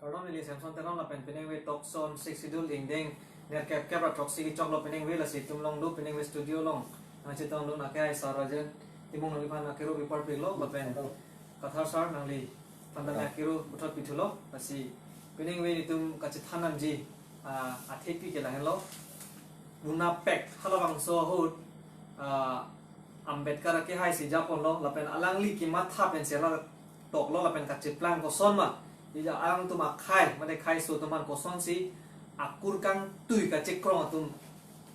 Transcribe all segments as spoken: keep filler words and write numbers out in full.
Kardom, neli Samson Teron lapen penang ve Tokson Sixth Schedule ingdeng nerkep kep ra throksi kechoklo penang ve, lasi itum along do penang ve studio along nangchetongdun akehai Sir Rajen Timung nangliphan akiru pipar pilo lapen Kathar Sir nangliphan tame akiru puthot pithulo, lasi penang ve itum kachethan nangji, ah, athepi ke lahenlo. Puna pek halabangso ahut, ah, Ambedkar akehai si japonlo lapen alangli kematha pen sela toklo lapen kacheplang koson ma. Ija alangtum akhei, mate kheiso atum aphan kosonsi akur kangtui kachekrong atum,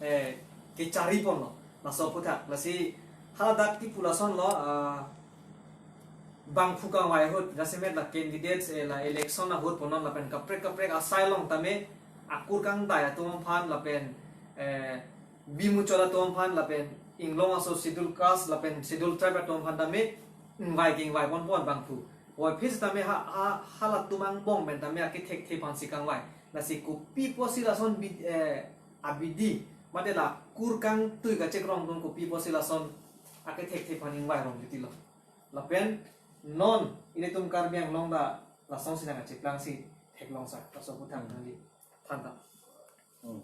eh, kechari ponlo. Laso aphuthak. Lasi haladak kipu lasonlo, ah, bangphu kangvai ahut, jasemet la candidates, eh, la election ahut punon lapen kaprek kaprek asai along tame akur kangdai atum aphan lapen, eh, bimuchot atum aphan lapen inglong aso schedule caste lapen schedule tribe atum aphan tame ingvai ke ingvai ponpon bangphu. Puvoiphit tame ha, ha, halatum angbong pen tame akethekthe aphansi kangvai. Lasi kopi pusi lason bid-, eh, abidi, mate la kur kangtui kachekrong atum kopi pusi lason akethekthe aphan ingvai rong titilo. Lapen non ilitum Karbi Anglong ta lasonsi nangkacheplangsi theklong sa, laso aphuthak nangli thantha. Hmm.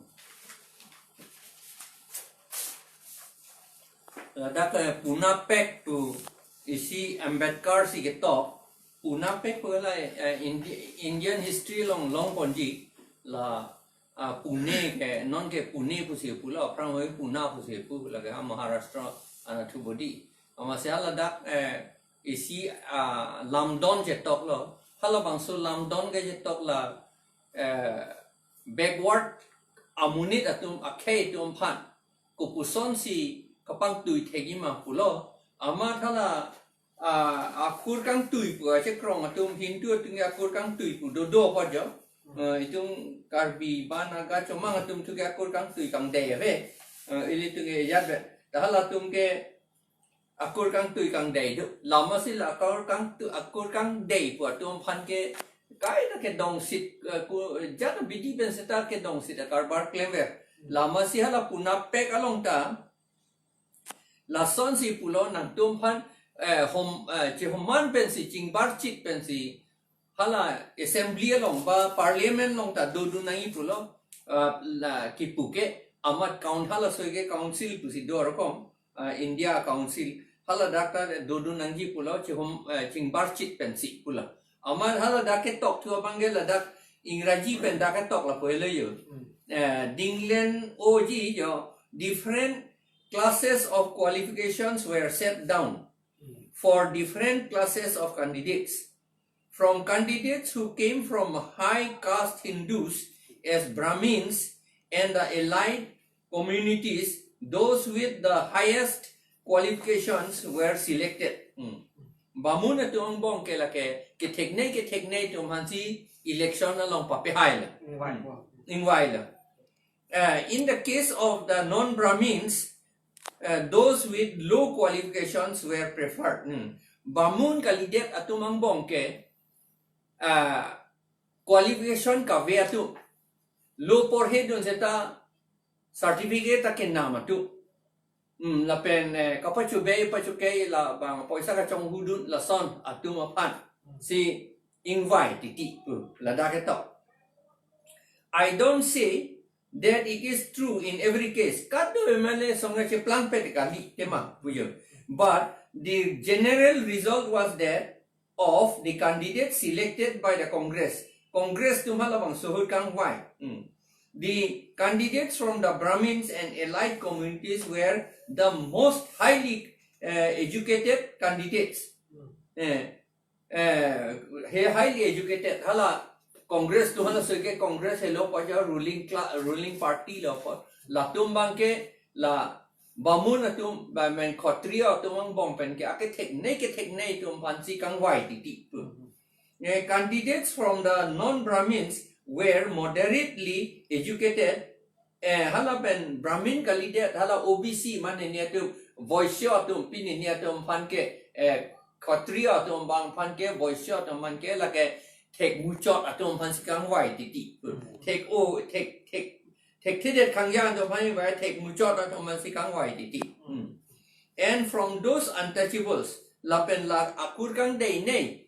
Ladak, eh, puna pek pu isi Ambedkar si ketok, puna pek pu la, eh, Indi-, Indian history along longponji la, ah, Pune ke, non ke Pune pusi pulo, aphrang hoi Puna pusi pu, lake ha Maharashtra anatthu bodi. Amatsi haladak, eh, isi, ah, lamdon chetoklo. Halabangso lamdon kechetok la, eh, backward amonit atum, akhei atum aphan kopusonsi kapangtui thekji ma pulo. Amat hala, ah, akur kangtui pu kachekrong atum, Hindu atum ke akur kangtui pu dodo apa jo. Eh, itum Karbi ba Naga Chomang atum thu ke akur kangtui kangdei ave. Eh, ilitum ke ajat ave. Ta halatum ke akur kangtui kangdei do. Lasi la akur kangtui, akur kangdei pu atum aphan ke kaita kedongsit, eh, ku, jat abidi pen seta kedongsit akarbar klemver. Lasi hala puna pek along ta lasonsi pulo, nangtum aphan, eh, hom, eh, chehoman pensi, chingbarchit pensi, hala assembly along ba parliament along ta dodun nangji pulo, ah, la kipu ke amat kaun hala soi ke council pusi do arokom, ah, India Council, haladak ta dodun nangji pulo, chehom, eh, chingbarchit pensi pulo. Amat haladak ketok thu abang ke ladak Ingraji pen dak ketok lapu helo jo. Hmm. Eh, dinglen oji jo, different classes of qualifications were set down Hmm. for different classes of candidates. From candidates who came from high caste Hindus as Brahmins and the allied communities, those with the highest qualifications were selected. Hmm. Bamun atum angbong ke lake ketheknei ketheknei atum aphansi election along papehailo. Ingvai Hmm. po. Ingvailo. Uh, in the case of the non-Brahmins, uh, those with low qualifications were preferred. Hmm. Bamun kalidet atum angbong ke, uh, qualification kave atum, lo porhedun seta certificate ta kenam atum. Hmm, lapen, eh, kapachobei pachokei labang poisa kachonghudun lason atum aphansi ingvai titi pu ladak ketok. I don't say that it is true in every case. Kadokave male song cheplangpet kali tema pujo. But the general result was that of the candidate selected by the Congress. Congress atum halabangso ahut kangvai. Hmm. The candidates from the Brahmins and allied communities were the most highly, uh, educated candidates. Hmm. Eh, eh, he highly educated. Hala Congress atum hala soi ke Congress helo paja ruling cla-, ruling party lo pa. Latum abang ke la Bamun atum, ba men Khatriya atum angbong pen ke aketheknei ketheknei atum aphansi kangvai titi pu. Eh, candidates from the non-Brahmins were moderately educated. Eh, hala pen Brahmin kalidet, hala O B C mane ni atum, Vaishya atum, pini ni atum aphan ke, eh, Khatriya atum abang aphan ke, Vaishya atum aphan ke, lake thekmuchot atum aphansi kangvai titi pu. Hmm. Thek o, thek, thek, thekthedet khangya atum aphan ingvai, thekmuchot atum aphansi kangvai titi. Hmm. And from those untouchables, lapen la akur kangdeinei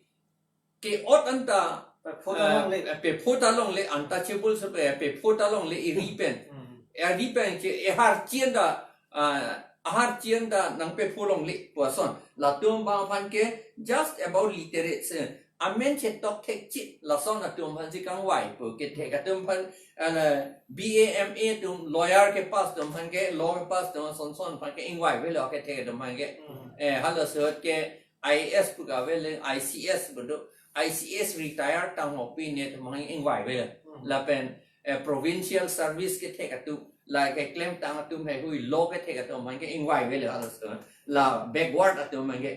ke-ot anta Pe pho ta longle. Eh, pe pho ta longle, untouchable si pe, pe pho ta longle, eri pen. Hmm. Eri pen che, eh, har chien ta, ah, har chien ta nangpepho longle pu ason. Latum abang aphan ke just about literates. Amen chetok thekchit, lason atum aphan si kangvai pu, kethek atum aphan, ah, B A M A atum, lawyer kepass atum aphan ke, law kepass atum ason son aphan ke ingvai avelo, kethek atum aphan ke. Hmm. Eh, halaso ahut ke I A S pu ke avelo, I C S pu do, I C S retire tangho pine atum aphan ingvai avelo. Hmm. Lapen, eh, provincial service kethek atum, la keklemtang atum heihui law kethek atum aphan ke ingvai avelo halaso. La backward atum aphan ke,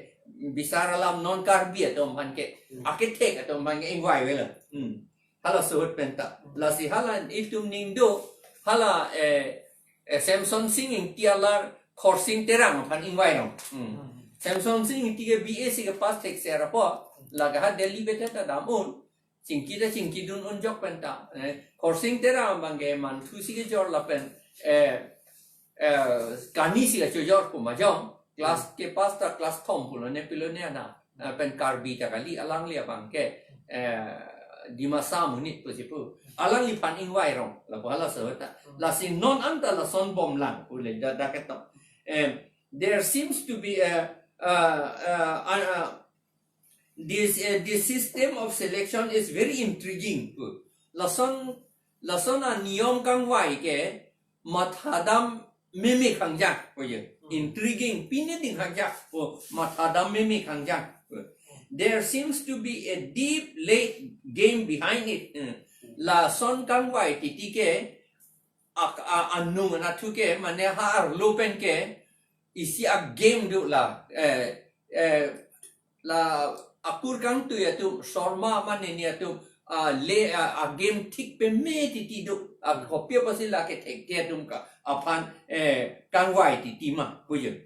bisar alam non Karbi atum aphan ke, Hmm. akethek atum aphan ke ingvai avelo. Hmm. Halaso ahut pen ta. Lasi hala itum ning do, hala, eh, eh, Semsonsing Ingti alar Khorsing Terang aphan ingvai rong. Hmm. Hmm. Semsonsing Ingti ke B A si kepass thekser apot, lake ha Delhi bethe ta dam un, chingki ta chingkidun un jok pen ta. Eh, Khorsing Terang abang ke manthu si kejor lapen, eh, eh, kani si kachojor pu majong, class kepass ta class thom pulo ne pilo ne ana. Eh, pen Karbi ta kali, alangli abang ke, eh, Dimasa amonit pusi pu. Alangliphan ingvai rong, lapu halaso ta. Lasi non anta lason bomlang, ule da, da ketok. Em, there seems to be a, uh, uh, uh, this, uh, this system of selection is very intriguing pu. Lason, lason aniyom kangvai ke, mathadam meme khangjak pu ye. Hmm. Intriguing, pine ding khangjak pu, mathadam meme khangjak pu. There seems to be a deep laid game behind it. Hmm. Lason kangvai titi ke, ak-, a-, anung anatthu ke, mane ha arlo pen ke, isi a-game do la, eh, eh, la akur kangtui atum, Sharma mane ni atum, ah, le, ah, a-game thik peme titi do, ah, kopi apotsi la kethek ke atum ke aphan, eh, kangvai titi ma, pu ye.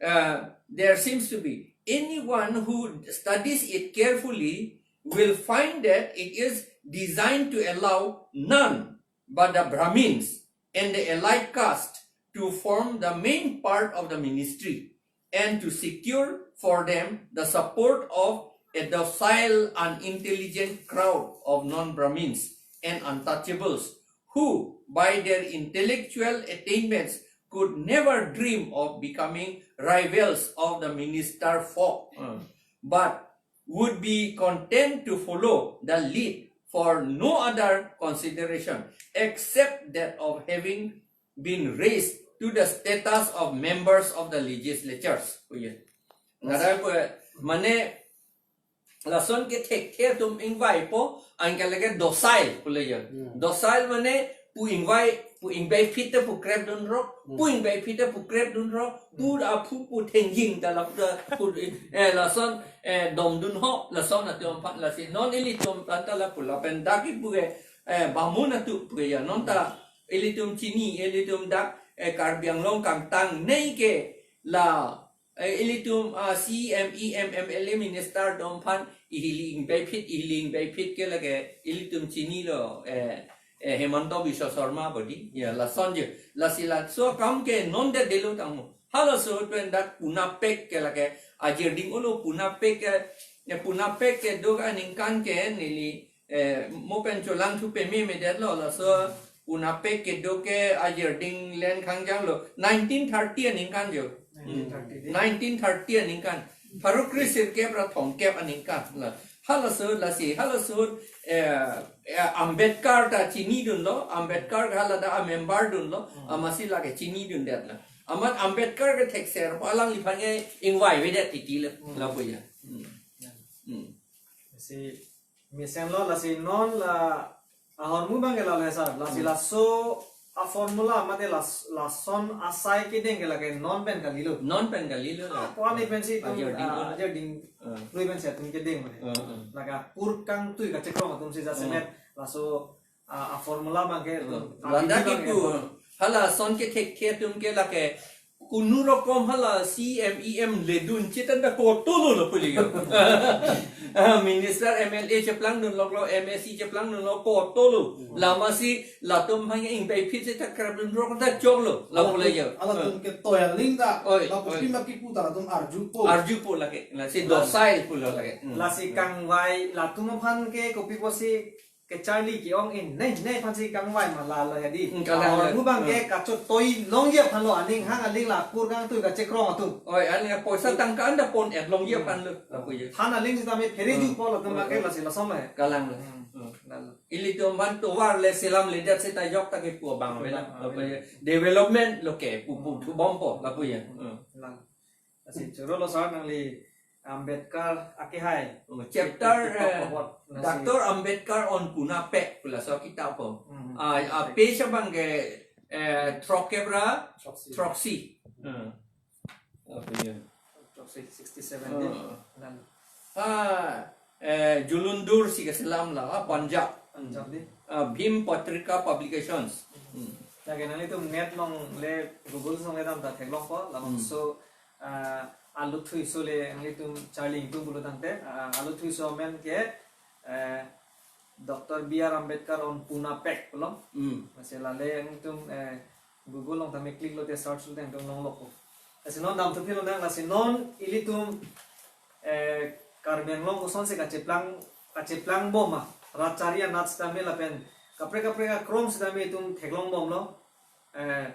Uh, there seems to be, anyone who studies it carefully will find that it is designed to allow none but the Brahmins and the elite caste to form the main part of the ministry and to secure for them the support of a docile, unintelligent crowd of non-Brahmins and untouchables who, by their intellectual attainments, could never dream of becoming rivals of the minister folk, uh, but would be content to follow the lead for no other consideration except that of having been raised to the status of members of the legislatures. Pu ye. Nada pu, mane, lason kethekthe atum ingvaipo, anke lake docile pule ye. Hmm. Docile mane pu ingvai, pu ingvaiphit te pu krepdunrok, Hmm. pu ingvaiphit te pu krepdunrok, pu Hmm. aphu pu thengjing ta lapu ta pu, eh, lason, eh, domdunho, lason atum aphan lasi. Non ilitum aphan ta lapu lapen dak kipu ke, eh, bamun atum pu ke ya, non ta ilitum chini, ilitum dak, eh, Karbi Anglong kangtangnei ke la, eh, ilitum, ah, C E M, E M, M L A, minister atum aphan ihili ingvaiphit, ihili ingvaiphit ke lake ilitum chinilo, eh, eh, Himanta Biswa Sarma bodi, ya, lason je, lasi laso akam ke non det detlo tangho. Halaso ahut pen dak punapek ke lake, ajir ding olo punapek ke, ya, punapek kedo aningkan ke neli, eh, mo pen cholangthu pememedetlo, laso punapek kedo ke ajir ding len khangjanglo, nineteen thirty aningkan jo. Nineteen thirty dei. Nineteen thirty aningkan. Pharo kre sirkep ra thomkep aningkan. La, halaso, lasi, halaso, eh, eh, Ambedkar ta chinidunlo, Ambedkar ke hala dak a-member dunlo, Hmm. amatsi lake chinidundet la. Amat Ambedkar kethekser, alangliphan ke ingvaivedet titi la, Hmm. lapu ya. Hmm. Ya. Hmm. Si mesenlo lasi non la ahormu abang ke la lesa, lasi Hmm. laso a-formula mate las-, lason asai kedeng ke lake non pen kalilo. Non pen kalilo la. Ah, puan ni pensi tum, Ajir ding ah, pun. Ajir ding Ah. lui pensi tum kedeng mane. Ah, ah. Lake akur kangtui kachekrong atum si jasemet Ah. laso, ah, a-formula abang ke Hmm. tum, Landa abidi abang ke kipu, hala son kethekthe atum ke lake Kunu rokom hala C M, E M ledun chetan ta kotolo lo puli yo. Ah, minister, M L A cheplang dun lok lo, M A C cheplang dun lo, kotolo. Lama si latum hanya ing pai phit si ta krap dun rok ta chok lo. Lapu le yo. Ala tum ke toya ling ta. Oi, lapu oi. Pima kipu ta latum arju po. Arju po lake. Lasi docile pulo lake. Hmm. Lasi kangvai latum aphan ke kopi pusi kacharli ke-ong in, nei, nei aphan si kangvai ma lalo ya di. Hmm, kalang. Ahormu abang ke kachotoi longji aphan lo, aning hang aling la kur kangtui kachekrong atum. Oi, aning poisa tangka anda pon-et longji aphan lo. Lapu yo. Than aling sitame phere ju po latum abang ke lasi lason lo ya. Kalang lo. Hmm. Hmm. Lalo. Ilitum aphan tovar le selam ledet seta jok ta kepu abang avelo. Lapu yo. Development lo kepu pu thubom po lapu yo. Hmm. Lalo. Lasi choro lo sir, nangli Ambedkar akehai. Oh, chapter, eh, Doctor Ambedkar on Pune Pak, pu laso akitap po. Hmm. Ah, ah, page abang ke, eh, throkkep ra, throksi. Throksi. Hmm. Apa ya? Throksi, sixty-seven Oh. Din. Lalu. Ah, eh, Jullundur si keselam la, ah, Punjab. Punjab di. Ah, Bhim Patrika Publications. Hmm. Lake nanglitum net along le Google along le dam ta theklong po, labangso, ah, alutthu iso le nanglitum charli ingtung pulo tangte, ah, alutthu iso amen ke, eh, Doctor B R Ambedkar on Pune Pak pulo. Hmm. Masi lale nanglitum, eh, Google along tame click lote search lote nanglitum longlok po. Lasi non damthu philo nang, lasi non ilitum, eh, Karbi Anglong kosonsi kacheplang, kacheplang bom ma, rat chari anat sitame lapen kaprek kaprek akrong sitame itum theklong bomlo. Eh,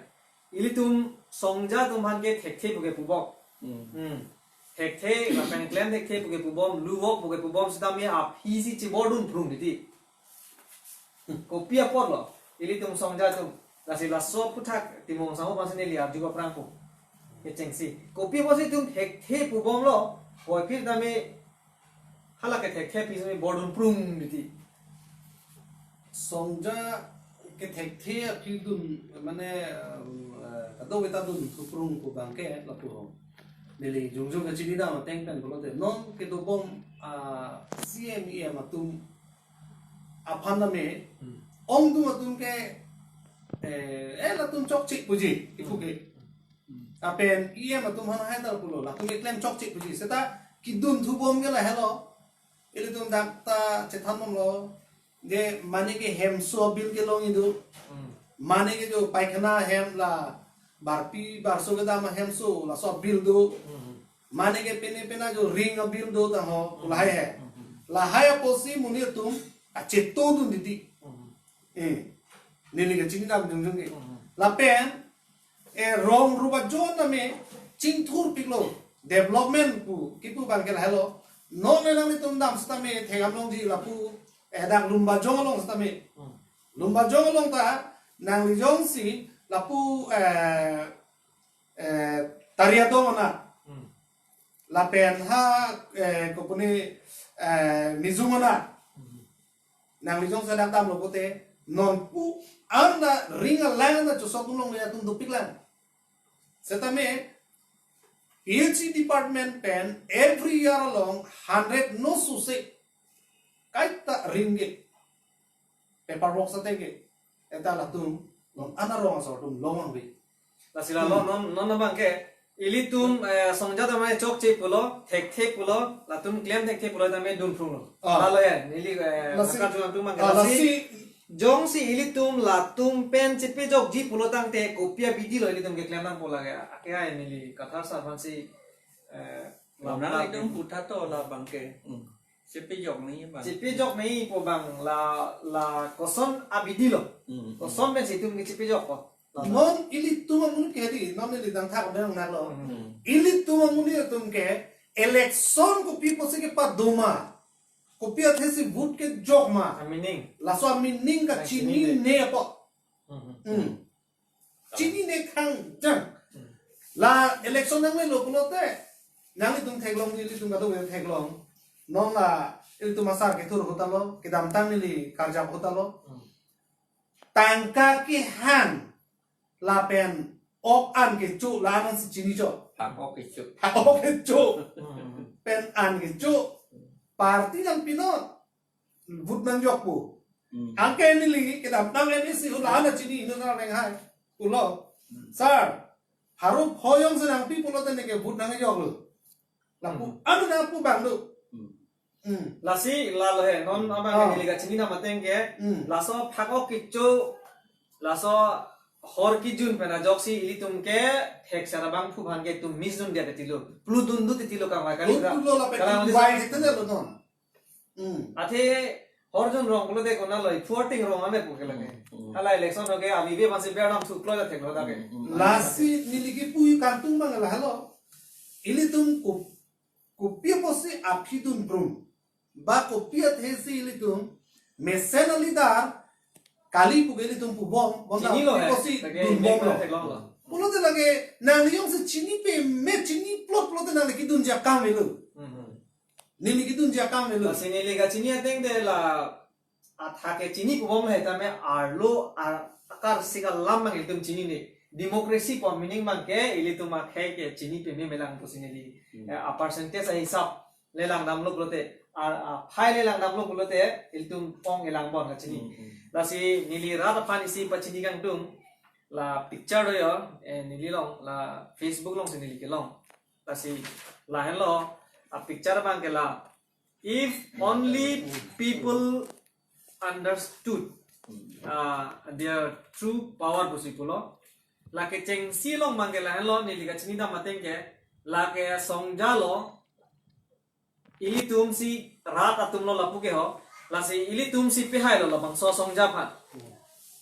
ilitum songja atum aphan ke thekthe puke pubom. Hmm. Hmm. Thekthe, lapen klem thekthe puke pubom, luvok puke pubom sitame aphi si chibordun prung titi. Kopi apotlo, ilitum songja atum. Lasi laso aphuthak Timung Sangho aphansi neli arju paprang po. Kechengsi. Kopi apotsi itum thekthe pubomlo, kopi tame hala ke thekthe aphi si bordun prung titi. Songja ke thekthe aphi dun, mane, um, eh, kadokave ta dunthu prung pu abang ke lapu ho. Neli jongjong kachini dam ateng pen pulote non kedobom, ah, C M E M atum aphan tame, hmm, ongdung atum ke, eh, eh, latum chokche puji, ipu ke. Hmm. Lapen E M atum aphan hai ta pulo, latum ke klem chokche puji. Seta kedunthu bom ke lahelo. Ilitum dak ta chethan bomlo. Je mane ke hemso abill kelong idu. Hmm. Mane ke jo paikhana hem la barpi barso kedam ahemso laso abill do. Hmm. Mane ke pene pena jo ring abill do ta ho, hmm, lahai he. Hmm. Lahai apotsi monit atum kacheto dun titi. Hmm. Eh, neli kachini dam jongjong ke. Hmm. Lapen, eh, rong ruba jon tame chingthur piklo, development pu kipu abang ke lahelo. Non le nanglitum dam sitame thegam longji lapu, eh, dak Lumbajong along sitame. Hmm. Lumbajong along ta nangli jongsi lapu, eh, eh, Tariadong anat. Hmm. Lapen ha, eh, kopune, eh, Mijung anat. Hmm. Nangli jongsi dak damlo pulote, non pu an ta ring alang ta chosok dun longle atum dopik lang. Setame P H E department pen every year along hundred no suse kaita ring ke. Paperwork sate ke. Eta latum non an arong asor atum longvangve. Lasi la, hmm, non, non abang ke ilitum, eh, songja atum aphan chokche pulo, thekthe pulo, latum klem thekthe pulo tame dun prunglo. Ah. Lalo ya, neli, eh, lasi, akar juang atum abang ke, ah, lasi, lasi jongsi ilitum latum pen chepejokji pulo tangte kopi abidi lo ilitum keklem nangpo lake. Akehai neli Kathar sir aphansi, eh, lam nang lam itum ke putha to la abang ke. Hmm. Chepejok nangji abang. Chepejok nangji pu abang la, la koson abidi lo. Hmm. Koson pensi itum ke chepejok ko. Non ilitum amonit ke di, non ili dang thak dang nak lo. Hmm. Ilitum amonit atum ke election kopi pusi kepadoma. Kopi athesi vote kejok ma. Amining. Laso amining kachini, kachini ne. Ne po. Hmm. Hmm. Chinine khang jang. Hmm. La election nanglelo pulote, nanglitum theklongji, ilitum kadokave theklong. Non la ilitum asar kethur ahut ta lo, kedamtang neli karjap ahut ta lo. Hmm. Tangka kehang lapen ok an kecho la-an si chini chot. Hak ok kecho. Hak ok kecho. Hmm. Pen an kecho. Party nangpinon. Vote nangjok pu. Hmm. Anke neli kedamtang M A C ahut la-an chini, inut areng hai pulo. Hmm. Sir, Pharo pho jongsi nangpi pulote neke vote nangjoklo. Lapu Hmm. anu nangpu abang do. Hmm. Hmm. Lasi lalo he, non abang Ah. neli kachinidam ateng ke, Hmm. laso phak-ok kecho, laso hor kejun pen ajoksi ilitum ke thek sar abangphu aphan ke itum misdun dia titilo. Pludun do titilo kangvai kali. Pludun lo lapen Kalang tum bai titilo non. Hmm. Athe hor jun rong pulote konatlo, iphu arting rong ane pu ke lake. Hmm, hmm. Hala election hoke avi ve masi berdam suklo ja theklo dak ke. Hmm, hmm. Lasi neli kipu kangtung abang lahelo. Ilitum ko, kopi apotsi aphi dunphrung. Ba kopi athesi ilitum mesen a-leader kali pu ke ilitum pubom, bom Chinilo he. Kopi apotsi Lake dunbomlo. Theklonglo. Pulote lake nangli jongsi chini peme, chini plot pulote nangli kedunji akam avelo. Hmm, hmm. Neli kedunji akam avelo. Lasi neli kachini ateng de la athak ke chini pubom he tame arlo ar-, akarsik alam abang itum chinine. Democracy pu meaning abang ke ilitum akhei ke chini peme me lang pusi neli. Hmm. Eh, a-percentage ahisap le langdamlo pulote, a, aphai le langdamlo pulote, ilitum ong-e lang bon kachini. Hmm, hmm. Lasi neli rat aphan isi pachini kangtung, la picture do jo, eh, neli along, la Facebook alongsi neli kelong. Lasi lahenlo, a-picture abang ke la, if only people understood, uh, their true power pusi pulo. Lake chengsi along abang ke lahenlo, neli kachinidam ateng ke, lake songja lo, ilitum si rat atum lo lapu ke ho, lasi ilitum si pehailo labangso songja aphan.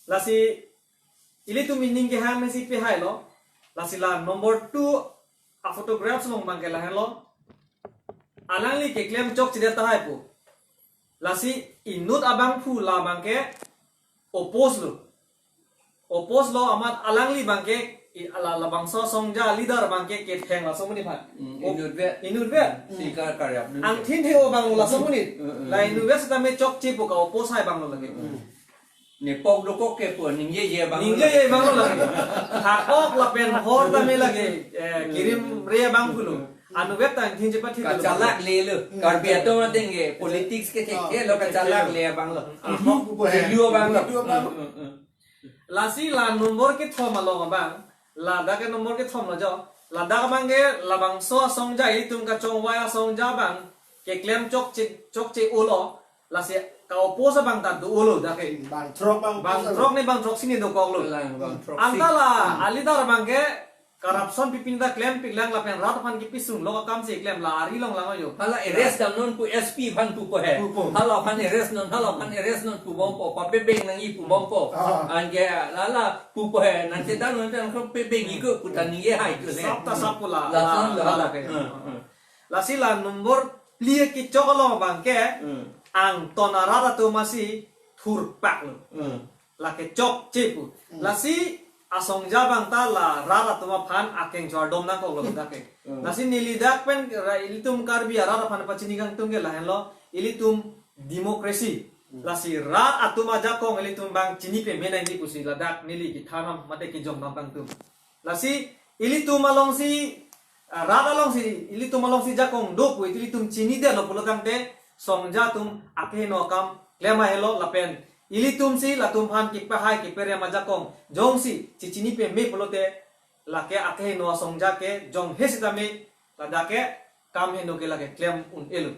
Lasi ilitum ining kehang si pehailo, lasi la number two a-photographs along abang ke lahenlo, alangli keklem chokchedet tahai pu. Lasi inut abangphu la abang ke oppose lo. Oppose lo amat alangli abang ke i-, la, labangso songja leader abang ke ketheng laso amonit aphan. Hmm, O-, inutvet. Inutvet. Hmm. Si ka karyap dun. Angthin the-o abang laso amonit. Hmm, hmm. La inutvet sitame chokche pu ka-oppose hai abang lo lake. Hmm. Nepok dokok ke pu ningjeje abang lo. Ningjeje abang lo lake. Hakok lapen hor tame lake, eh, kirimre abang pulo. Anutvet ta angthin chepathi lo. Kachalak le lo. Hmm. Karbi atum ateng ke politics ke thek Ah, ke lo thek kachalak ke lo. Le abang lo. Hmm. Ahok pu he. Video abang lo. Video abang lo. Hmm, hmm, hmm. Lasi la number kethom along abang, ladak ke number kethom lo jo. Ladak abang ke labangso asongja, itum kachongvai asongja abang keklem chokche, chokche-olo, lasi ka-oppose abang ta do-olo dak ke. Bang throk bang Bang oppose throk abang. Ne bang throksi ne dokoklo. Kalang bang throksi. Anta la, Hmm. a-leader abang ke corruption pipin ta klempiklang lapen rat aphan kipi sung lo akam si klem la ari long lang yo. Hala arrest damnon pu S P aphan pupo he. Pupo. Hala aphan arrest non, hala aphan arrest non pubompo, papebeng nangji pubompo. Ah. Anke lala pupo he, nangchedan non pen ko pebengji ko pu ta ningje hai ko le. Sap ta sap pu la. La, la, la, la, la, la ke. Hmm, hmm. Lasi la number phli kechok along abang ke, Hmm. angton arat atum si thurpak lo. Hmm. Lake chokche pu. Hmm. Lasi asongja abang ta la rat atum aphan akeng chor dom nangkoklo dak ke. Hmm. Lasi neli dak pen ra ilitum Karbi arat aphan pachini kangtung ke lahenlo, ilitum democracy. Hmm. Lasi rat atum ajakong ilitum abang chini peme nangji pusi ladak neli kethan nam mate kejong nam kangtung. Lasi ilitum alongsi, ah, rat alongsi, ilitum alongsi jakong do pu ilitum chinidetlo pulo tangte, songja atum akeheno akam klem ahelo lapen ilitum si latum aphan kepahai keperem ajakong jongsi chechini peme pulote, lake akeheno asongja ke jonghe sitame ladak ke kam heno ke lake klem un-elo.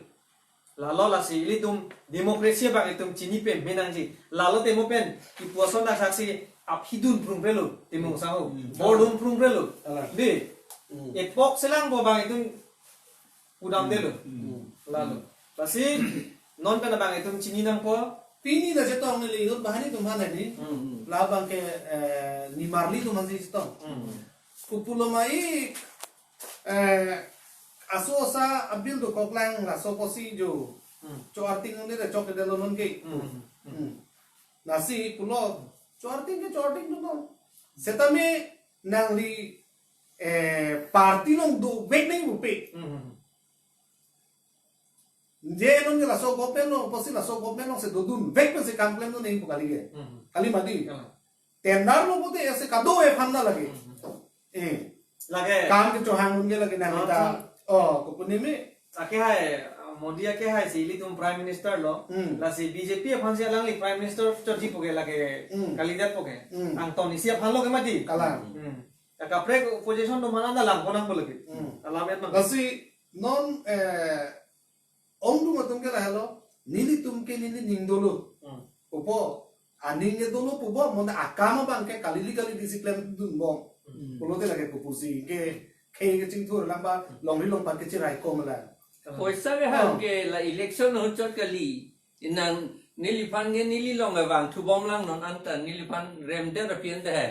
Lalo lasi ilitum democracy abang itum chini peme nangji. Lalo temo pen kipu ason dak saksi aphi dunphrung prelo, temo sangho. Hmm. Bor dunphrung prelo. Alang. Di. Hmm. Epok selang bo abang itum pudam Hmm. detlo. Hmm. Lalo. Lasi non pen abang itum chini nangpo. Pini ta chetong neli inut bahani atum aphan di. Hmm. La abang ke, eh, nimarli atum aphan si chetong. Hmm. Kopulo ma-ik, eh, aso asa abil dokoklang laso apotsi jo. Hmm. Cho-arting nang dere chokchedetlo non ke. Hmm. Hmm. Lasi pulo cho-arting ke cho-arting dokok. Setame nangli, eh, party along dovek nangji pupe. Hmm. Je non ke laso government along, apotsi laso government alongsi dodunvek pensi kam klemdun nangji pu kali ke. Hmm. Kali mati. Kalang. Tender lo pute ese kado-e aphan ta lake. Hmm. Eh. Lake. Kam kechohang un ke lake nang Langsung. Kita. Oh, kopu neme. Ake hai, Modi ake hai si ilitum Prime Minister lo. Hmm. Lasi B J P aphan si alangli Prime Minister chotji pu ke lake Hmm. kalidet pu ke. Hmm. Angton isi aphan lo ke mati. Kalang. Hmm. Kaprek opposition atum aphan anta langpon nangpo lagi. Hmm. Alam et mang. Lasi non, eh, ongdung atum ke lahelo, nelitum ke neli ning dolo. Hmm. Pupo, aning ke dolo pupo, bonta akam abang ke kalili kalili si klemdunbom. Hmm. Pulote lake kopusi ke, ke kachingthur lang ba, longri longpat kachiraikom lang. Poisa ke hang Oh. ke la election ahut chot kali. Nang neliphan ke neli along vangthubom lang non anta, neliphan remdet aphi anta he.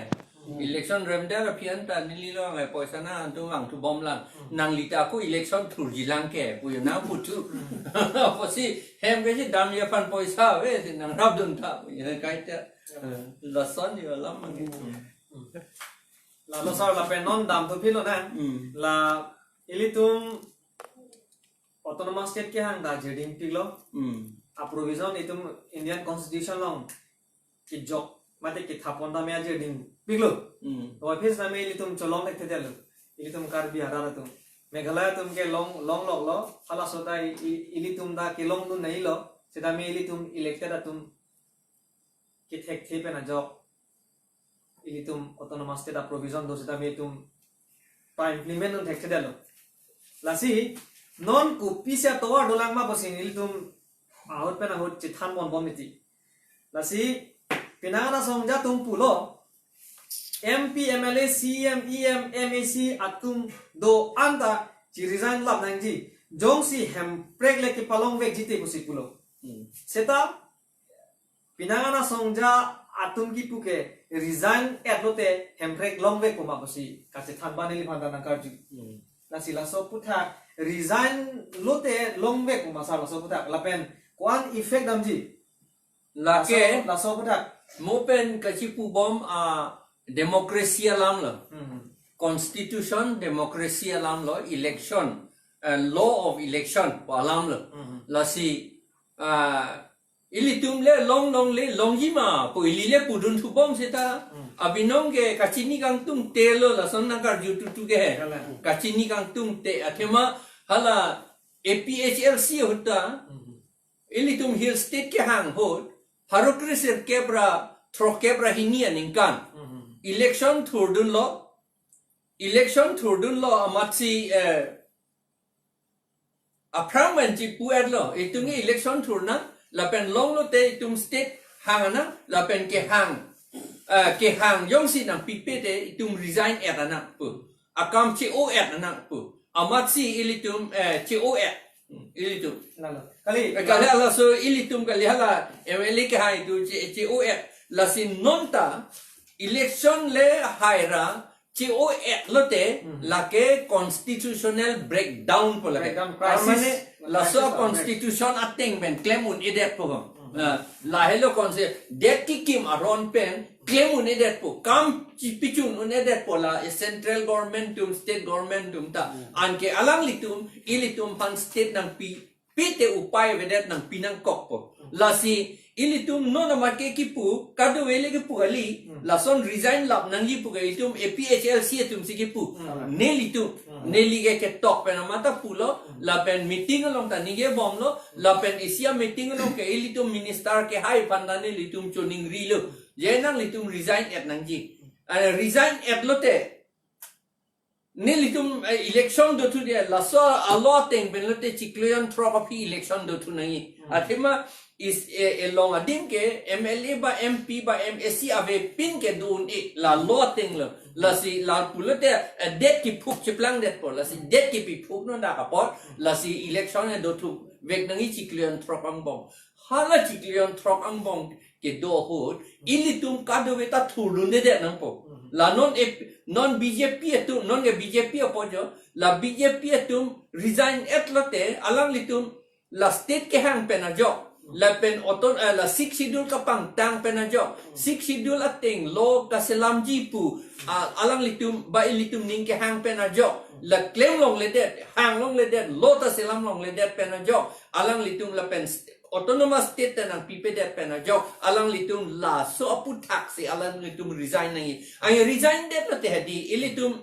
Hmm. Election remdet aphi anta neli along poisa nangtum vangthubom lang. Hmm. Nangli ta ako election thurji lang ke, pu yo nangputhu. Hmm. Apotsi hem ke si damji aphan poisa ave, si nangrapdun tha, pu yo kaita. Hmm. Eh, lason yo alam mang. Hmm. Hmm. Lalo sar lapen non damthu philo na. Hmm. La ilitum Autonomous State kehang ta ajirding piklo. Hmm. A provision itum Indian Constitution along kejok mate kethapon tame ajirding piklo. Hmm. To aphi tame ilitum cholong thekthedetlo. Ilitum Karbi arat atum. Meghalaya atum ke long, longloklo. Halaso ta i-, i-, ilitum ta kelongdun nailo. Setame ilitum elected atum kethekthe pen ajok ilitum Autonomous State a provision do setame itum pa-implement dun thekthedetlo. Lasi non kopisi atovar dolang ma pusi ilitum ahut pen ahut chethanponbom iti. Lasi penang an asongja atum pulo, M P, M L A, C E M, E M, M A C atum do-an ta chi-resign lap nangji. Jongsi Hemprek le kepalongvekji te pusi pulo. Hmm. Seta penang an asongja atum kipu ke resign-et lote Hemprek longvekpo ma pusi kachethan abang neliphan ta nangkarju. Hmm. Lasi laso aphuthak resign lote longvekpo ma sar laso aphuthak lapen ko-an effect damji. Lake laso, laso aphuthak. Mo pen kachipubom a democracy alam lo. Hmm. Constitution, democracy alam lo, election, eh, law of election pu alam lo. Hmm. Lasi, ah, ilitum le longlongle longji ma pu ili le pudunthubom seta. Hmm. Abinong ke kachini kangtungte lo lason nangkarju tutu ke. Kalang. Kachini kangtungte athema hala A P H L C ahut ta. Hmm. Ilitum Hill State kehang ahut, pharo kresirkep ra throkkep ra hini aningkan. Mhm. Election thurdunlo, election thurdunlo amatsi, eh, aphrang man chipu-etlo, itum ke election thurnang, lapen longlote itum state hang nang, lapen kehang, eh, kehang jongsi nangpipe te itum resign-et nang pu. Akam che-o-et nang pu. Amatsi ilitum, eh, che-o-et. Hmm, ilitum. Lalo. Kali. Eh, kali halaso ilitum kali hala M L A kehai tu che, che-o-et. Lasi non ta election le hai ra che-o-et lote, hmm, lake constitutional breakdown pu lake. Breakdown, crisis. Permanent laso crisis, constitution ateng pen klem un-edetpo. Hmm. Ah, lahelo konse, det kekim aron pen klem un-edetpo, kam chi-, pichun un-edetpo la, eh, central government atum, state government atum ta. Hmm. Anke alanglitum, ilitum aphan state nangpipe te upai avedet, nangpi nangkokpo. Hmm. Lasi ilitum non amat ke kipu, kadokave le kipu kali, hmm, lason resign lap nangji pu ke itum A P H L C atumsi kipu. Hmm. Nelitum, hmm, neli ke ketok pen amat ta pulo, hmm, lapen meeting along ta ningje bomlo, lapen isi a-meeting along ke ilitum minister kehai aphan ta nelitum choningrilo. Je nanglitum resign-et nangji. Eh, resign-et lote. Nelitum, eh, election dothu dia, laso a-law ateng pen lote chiklo jon throk aphi election dothu nangji. Hmm. Athema is, eh, along adim ke M L A ba M P ba M A C avepin ke do un-e la law ateng lo. Lasi la pulote, eh, det kiphuk chiplangdetpo, lasi det kipiphuk non dak apot, lasi election he dothuvek nangji chiklo jon throk angbong. Hala chiklo jon throk angbong kedo ahut, ilitum kadokave ta thurdundedet nangpo. Hmm. La non ep-, non B J P atum, non ke B J P apot jo, la B J P atum resign-et lote, alanglitum la state kehang pen ajok, lapen auto-, eh, la Sixth Schedule kapangtang pen ajok, Sixth Schedule ateng law kaselamji pu, ah, alanglitum ba ilitum ning kehang pen ajok, la klem longledet, hang longledet, law ta selam longledet pen ajok, alanglitum lapen st-, autonomous state ta nangpipedet pen ajok, alanglitum laso aphuthaksi alanglitum resign nangji. Ang resign-det lote hadi, ilitum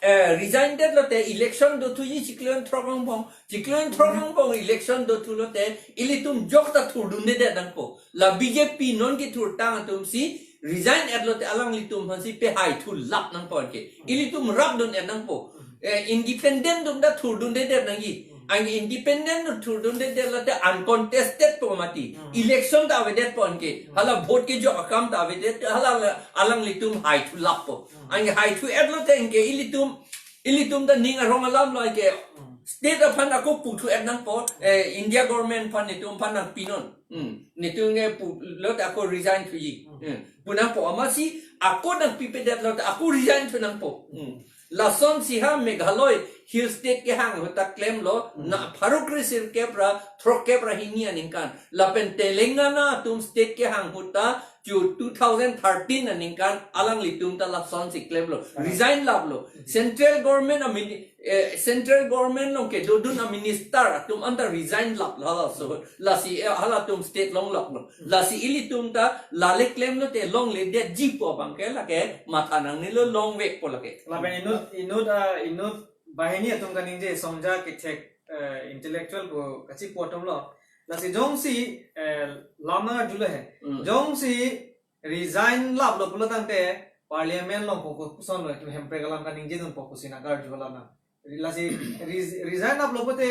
eh, resign-det lote election dothuji chiklo jon throk angbong. Chiklo jon throk angbong election dothu lote ilitum jok ta thurdundedet nangpo. La B J P non kethurtang atumsi resign etlote alanglitum aphansi pehai thu lap nangpo anke. Ilitum rapdun et nangpo. Eh, independent atum ta thurdundedet nangji. Anke independent atum thurdundedet lote uncontested po mati. Hmm. Election ta avedetpo anke. Hmm. Hala vote kejok akam ta avedet, hala alanglitum hai thu lappo. Hmm. Anke hai thu etlote anke ilitum, ilitum ta ning arong alam lo anke. Hmm. State aphan ako pu thu et nangpo, eh, India government aphan netum aphan nangpinon. Hmm. Netum ke pulote ako resign thuji. Hmm. Hmm. Pu nangpo amatsi ako nangpipedet lote ako resign thu nangpo. Hmm. Lasonsi ha Meghalaya Hill State kehang ahut ta klemlo, Hmm. na pharo kre sirkep ra throkkep ra hini aningkan. Lapen Telangana atum state kehang ahut ta chu two thousand thirteen aningkan alanglitum ta lasonsi klemlo. Hmm. Resign laplo. Hmm. Central government a mini-, eh, central government along kedodun a minister atum anta resign laplo halaso. Lasi, eh, halatum state longloklo. Hmm. Lasi ilitum ta lale klemlote longledetji pu abangke lake matha nangnelo, longvekpo lake. Lapen inut, inut, ah, inut banghini atum kaningje songja kethek, eh, intellectual pu kachipu atumlo. Lasi jongsi, eh, lam nang arjulo he. Hmm. Jongsi resign laplo pulo tangte parliament along ko, ko, kosonlo, itum hemprek alam kaningjedunpo pusi nangkarju alam nang. Lasi res-, resign laplo pote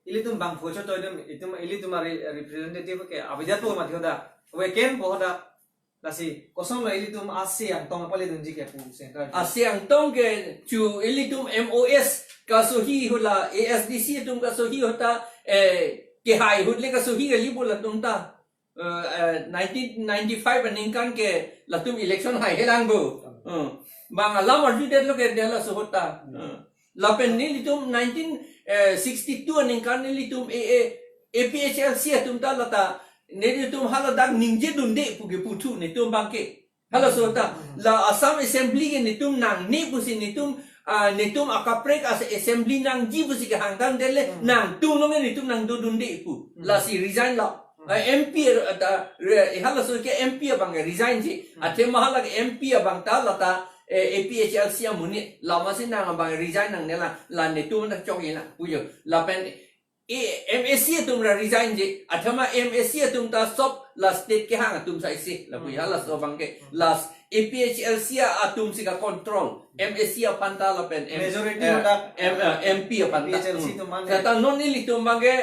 ilitum bangphu chotoidun, itum, ilitum a re-, representative ke avedetpo mati hoda, vacant po hoda. Lasi kosonlo ilitum asi angtong apaledunji ke pusi nangkarju. Asi angtong ke chu ilitum M O S kasohi ahut la A S D C atum kasohi ahut ta, eh, kehai ahut le kasohi kali pu latum ta. Eh, eh, nineteen ninety-five aningkan ke latum election haihelang bo. Hmm. Bang alam arjudetlo ke dia laso ahut ta. Hmm. Eh. Lapen nelitum nineteen sixty-two aningkan nelitum A, A, A P H L C atum ta lata nelitum haladak ningjedunde pu keputhu netum abangke. Halaso ahut ta, Hmm. la Assam Assembly ke netum nangne pusi netum, ah, netum akaprek as assembly nangji pusi kehangtangdet le, Hmm. nangtum along netum nangdodunde pu. Hmm. Lasi resign la. Hmm. Ah, M P, ah, ta, re-, halaso ke M P abang resign ji. Hmm. Athema hala ke M P abang ta lata, eh, A P H L C amonit. Lasi nang abang resign nangnela, la netum nangchokji nang pujo. Lapen e, M A C atum ra resign ji, athema M A C atum ta sop la state kehang atum saisi, lapu Hmm. halaso abangke, Hmm. la A P H L C atumsi kacontrol, M A C aphan ta lapen M-, Majority eh, hadak M-, eh, M P aphan ta. A P H L C Hmm. atum mane. Seta non ilitum abangke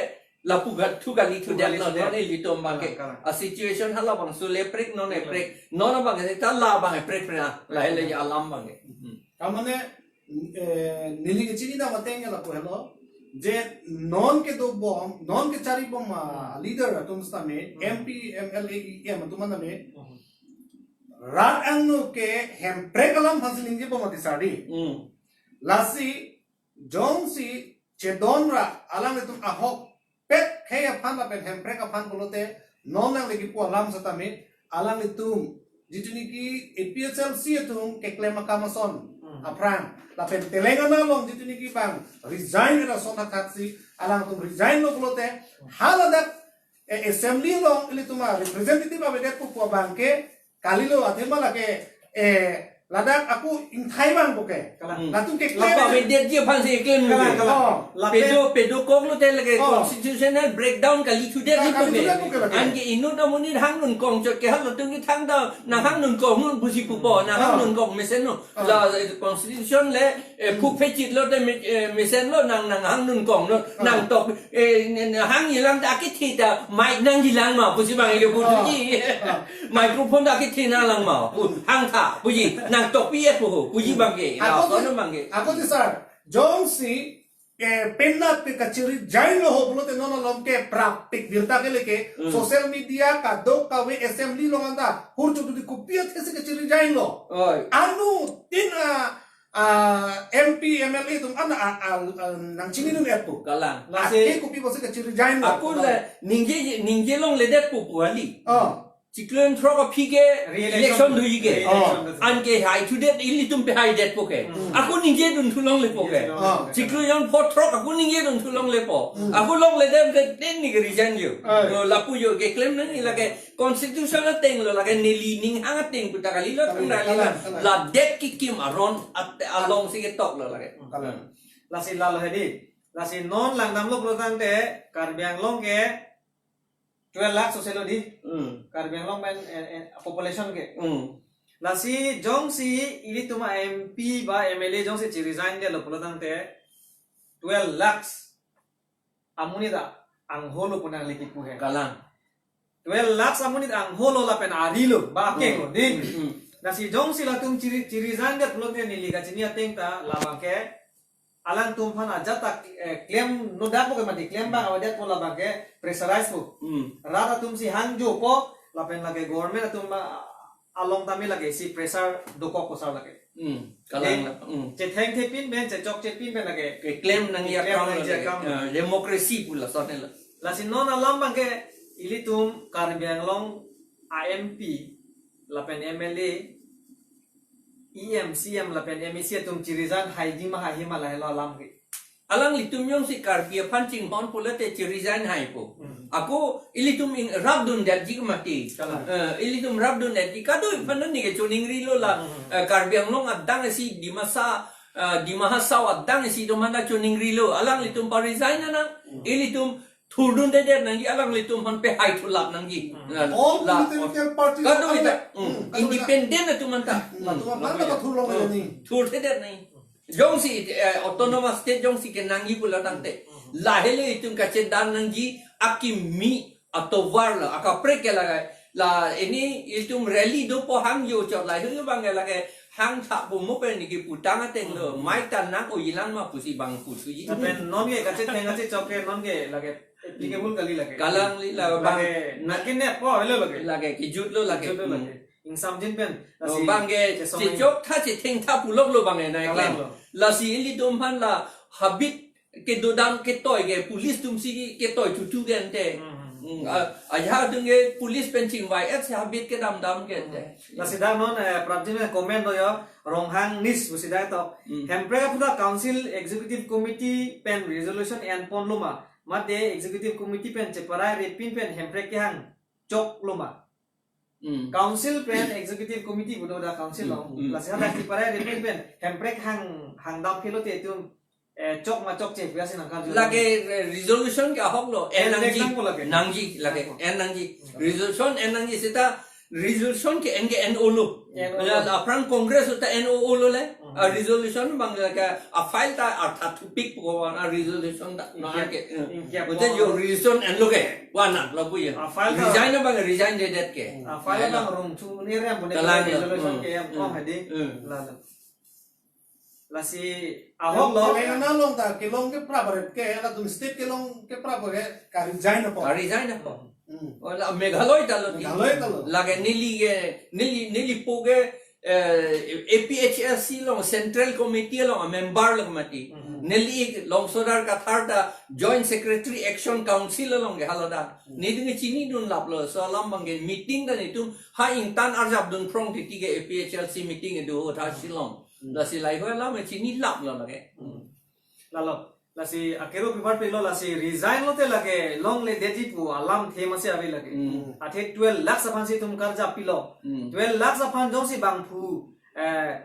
lapu gat thu kali thu Thu kali detlo, thu non det. ilitum abangke. Kalang, kalang. A situation halabangso le prek non Hmm. eprek, non abangke ta labang eprek prek na, lahai le Hmm. alam abangke. Hmm. Tamane, eh, neli kechinidam ateng ke lapu helo, je non kedobom, non kecharibom a Hmm. leader atum sitame, Hmm. M P, M L A, E M atum sitame, Hmm. rat angno ke hemprek alam aphansi ningjebom ati sadi. Hmm. Lasi, jongsi chedon ra, alanglitum ahokpet khei aphan lapen hemprek aphan pulote, non nangli kipu alam sitame, alanglitum, jitu niki A P H L C atum keklem akam ason Hmm. aphrang, lapen Telangana along jitu niki bang resign ra ason thakthak si, alangtum resign lo pulote, haladak, eh, assembly along ilitum a representative avedetpo pu abangke, kalilo athema lake, eh, ladak ako ingthai abang puke. Kalang. Hmm. Latum ke Lapa klem. Avedetji aphansi klem Kalang, puke. kalang. Oh. Lapen Pedo, pedokoklote lake Oh. constitutional breakdown kali thudet Kalang, kali puke. thudet puke lake. Anke inut amonit hangdun kong chot ke halatum ke thangta nang hangdun kong non pusi pupo, nang Oh. hangdun kong mesen non. Oh. La, eh, constitution le, eh, Hmm. phuk phechitlote me-, eh, mesenlo nang, nang hangdun kong non, Oh. nangtok Eh, ne, ne, hangjilang ta akethe ta mic nangjilang ma, pusi bang ke pu Oh. thuji. Oh. Microphone ta akethe nanglang ma, pu, hangtha, puji, nangtokpi-et pu ho, puji bang ke, Ako la, ti, kono bang ke. ako ti sir, jongsi, eh, penap ke kachiri jain lo ho pulote non along ke prapik birta ke leke, Hmm. social media kadokave assembly along anta, hur chutu di kopi athesi kachiri jain lo. Oi. Anuttin a, ah, M P, M L A atum an, ah, ah, ah, nangchinidun-et pu. Kalang. Lasi Athe kopi pusi kachiri jain lo. Ako le ningje, ningje longledetpo pu kali. Oh. Chiklo jon throk aphi ke Re-election. election thuji ke. Re-election. Oh. Anke hai thudet ilitum pehaidetpo ke. Hmm. Ako ningjedun thu longlepo ke. Ningjedun Oh. Chiklo jon pho throk ako ningjedun thu longlepo. Hmm. Ako longledet ke den ni ke resign jo. Oh. Yo lapu jo keklem nang lake Constitution ateng lo lake neli ning hang ateng pu ta kalilo Kalang, thang dali kalang, kalang. Ladak kekim aron at-, alongsi ketoklo lake. Kalang. Lasi lalo hedi. Lasi non langdamlo pulo tangte Karbi Anglong ke twelve lakh sose lo di. Hmm. Karbi Anglong pen, eh, eh, population ke. Hmm. Lasi jongsi ilitum a-M P ba M L A jongsi chi-resign detlo pulo tangte twelve lakhs amonit ta angholo pu nangli kipu he. Kalang. Twelve lakhs amonit angholo lapen arilo ba akenglo, di. Hmm. Lasi jongsi latum chi-, chi-resign det pulote neli kachini ateng ta labang ke alangtum aphan ajat ta, eh, klem nodak po ke mati, klem abang avedet po labang ke pressurize po. Hmm. Rat atum si hangjopo lapen lake government atum, ah, along tame lake isi pressure dokok ko sar lake. Hmm. Kalang. Eh, la. Hmm. Chethengthepin pen, chechokchepin pen lake keklem nangji keklem akam nangji lake. Akam. Eh, democracy pu lason helo. Lasi non alam abang ke ilitum Karbi Anglong a-M P lapen M L A, E M, C M lapen M A C atum chi-resign haiji ma haihi ma lahelo alam ke. Alanglitum jongsi Karbi aphan chinghon pulote chi-resign haipo. Hmm. Ako ilitum in rapdun detji ke mati. Kalang. Eh, ilitum rapdun detji kadokave aphan neke choningrilo la. Hmm. Eh, Karbi Anglong adang isi Dimasa, eh, Dima Hasao adang isi atum aphan ta choningrilo. Alanglitum pa-resign nang. Hmm. Ilitum thurdundedet nangji, alanglitum aphan pehai thulap nangji. Hmm. La, all la, political parties kadokave ta, hmm, hmm, kadokave ta. Independent atum aphan ta. Hmm. Latum aphan ta thurlong, hmm, nangji. Thurthedet nangji. Jongsi, eh, autonomous state jongsi kenangji pulo tangte. Hmm. Lahelo itum kachedan nangji akimi atovar lo, akaprek ke lagai. La ini itum rally dopo hangjo chot lahelo abang ke lake hangtha pu mo pen niki putang ateng lo. Hmm. Mai ta nang-o-ilang ma pusi bang puthuji. Lapen non ke kachetheng kachechok ke non ke lake applicable kali lake. Kalangli la bang. Lake nakin ne po helo lake. Lake kejut lo lake. Kejut lo lake. Hmm. Ingsamjin pen. Oh, lasi bang ke chesong chechok tha chethengtha pulok lo bang ke nai. Kalang klem lo. Lasi ilitum aphan la habit kedodam ketoi ke police atum si ketoi tutu ke ante. Hmm. Hmm, a, ajahak atum ke police pen chingvai-et si habit kedamdam ke ante. Hmm. Lasi dak non, eh, prapjin comment do yo, Ronghang Nis pusi dak to. Hmm. Hemprek aphuthak Council Executive Committee pen resolution enponlo ma, mate Executive Committee pen cheparai repin pen Hemprek kehang choklo ma. Hmm. Council pen Executive Committee pu do dak Council along. Hmm. Lasi hadak cheparai repin pen Hemprek hang, hangdam ke lote itum, eh, chok ma chokche pu ya si nangkarju. Lake, eh, resolution ke ahok lo, en nangji. Example lake. Nangji, lake, oh, en nangji. Hmm. Resolution en nangji seta, resolution ke en ke en-o lo. En-o lo. Ya, aphrang Congress ta en-o-o lo le. Hmm. A resolution abang lake, a file ta artha thupik pu ko a resolution ta. Ingkep, no, ke, eh. Ingkep. Bote yo resolution enlo ke. Wana, lapu ya. A file ta resign abang resign dedet ke. Hmm. A file ta rung thu ni rem punya. Kalang lo. Resolution, hmm, ke yang, hmm, oh, hadi. Hmm. Lalo. Lasi ahok lo. Telangana along ta kelong ke prapare ke, latum state kelong ke prapare ke, ka-resign apo. Ka-resign apo. Hmm. Wala Meghalaya ta lo. Meghalaya ta lo. Lake neli ke, neli, neli po ke, eh, A P H L C along Central Committee along member lo mati. Hmm. Neli Longsodar Kathar ta Joint Secretary Action Council along ke haloda. Hmm. Neli ke chinidun lap lo, so alam abang ke meeting ta netum ha ingtan arjap dun phrong titi ke A P H L C meeting do ha Shillong. Hmm. Lasi lahai alam chinilap lo lake. Hmm. Lalo, lasi akero pibar pilo lasi resign lote lake longledetji pu alamthe masi ave lake. Hmm. Athe twelve lakhs aphan si itum karjap pilo. Hmm. Twelve lakhs aphan jongsi bangphu, eh,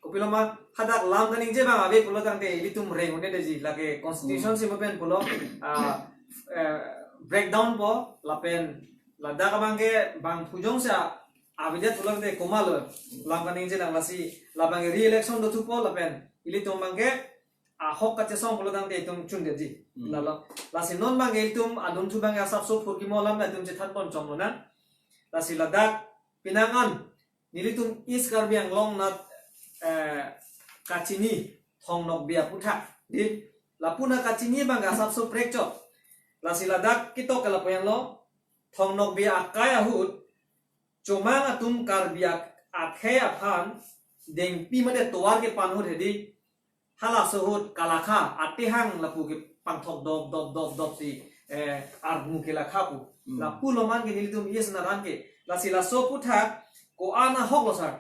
kopilo ma hadak lam kaningje abang ave pulo tangte ilitum reng un-edetji lake constitution, hmm, si mo pen pulo, ah, eh, breakdown po lapen ladak abang ke bangphu jongsi avedet pulo tangte komat lo lam kaningje nang, lasi labang re-election dothupo lapen ilitum abang ke ahok kachesong pulo tangte itum chundetji. Hmm. Lalo, lasi non abang ke itum adunthu abang ke asapso phurkimo alam ta itum chethan pon chomlo nang. Lasi ladak penang an nelitum East Karbi Anglong anat, eh, kachini Thong Nokbe aphuthak, di, lapu na kachini abang ke asapso prekchot. Lasi ladak ketok ke lapu henlo, Thong Nokbe akai ahut Chomang atum Karbi ak-, akhei aphan dengpi mate tovar kepan ahut hedi, halaso ahut kalakha, atehang lapu kepangthok dop dop dop dop si, eh, armu kelakha pu. Hmm. Lapu loman ke nelitum East anat an ke. Lasi laso aphuthak ko-an ahok lo sar.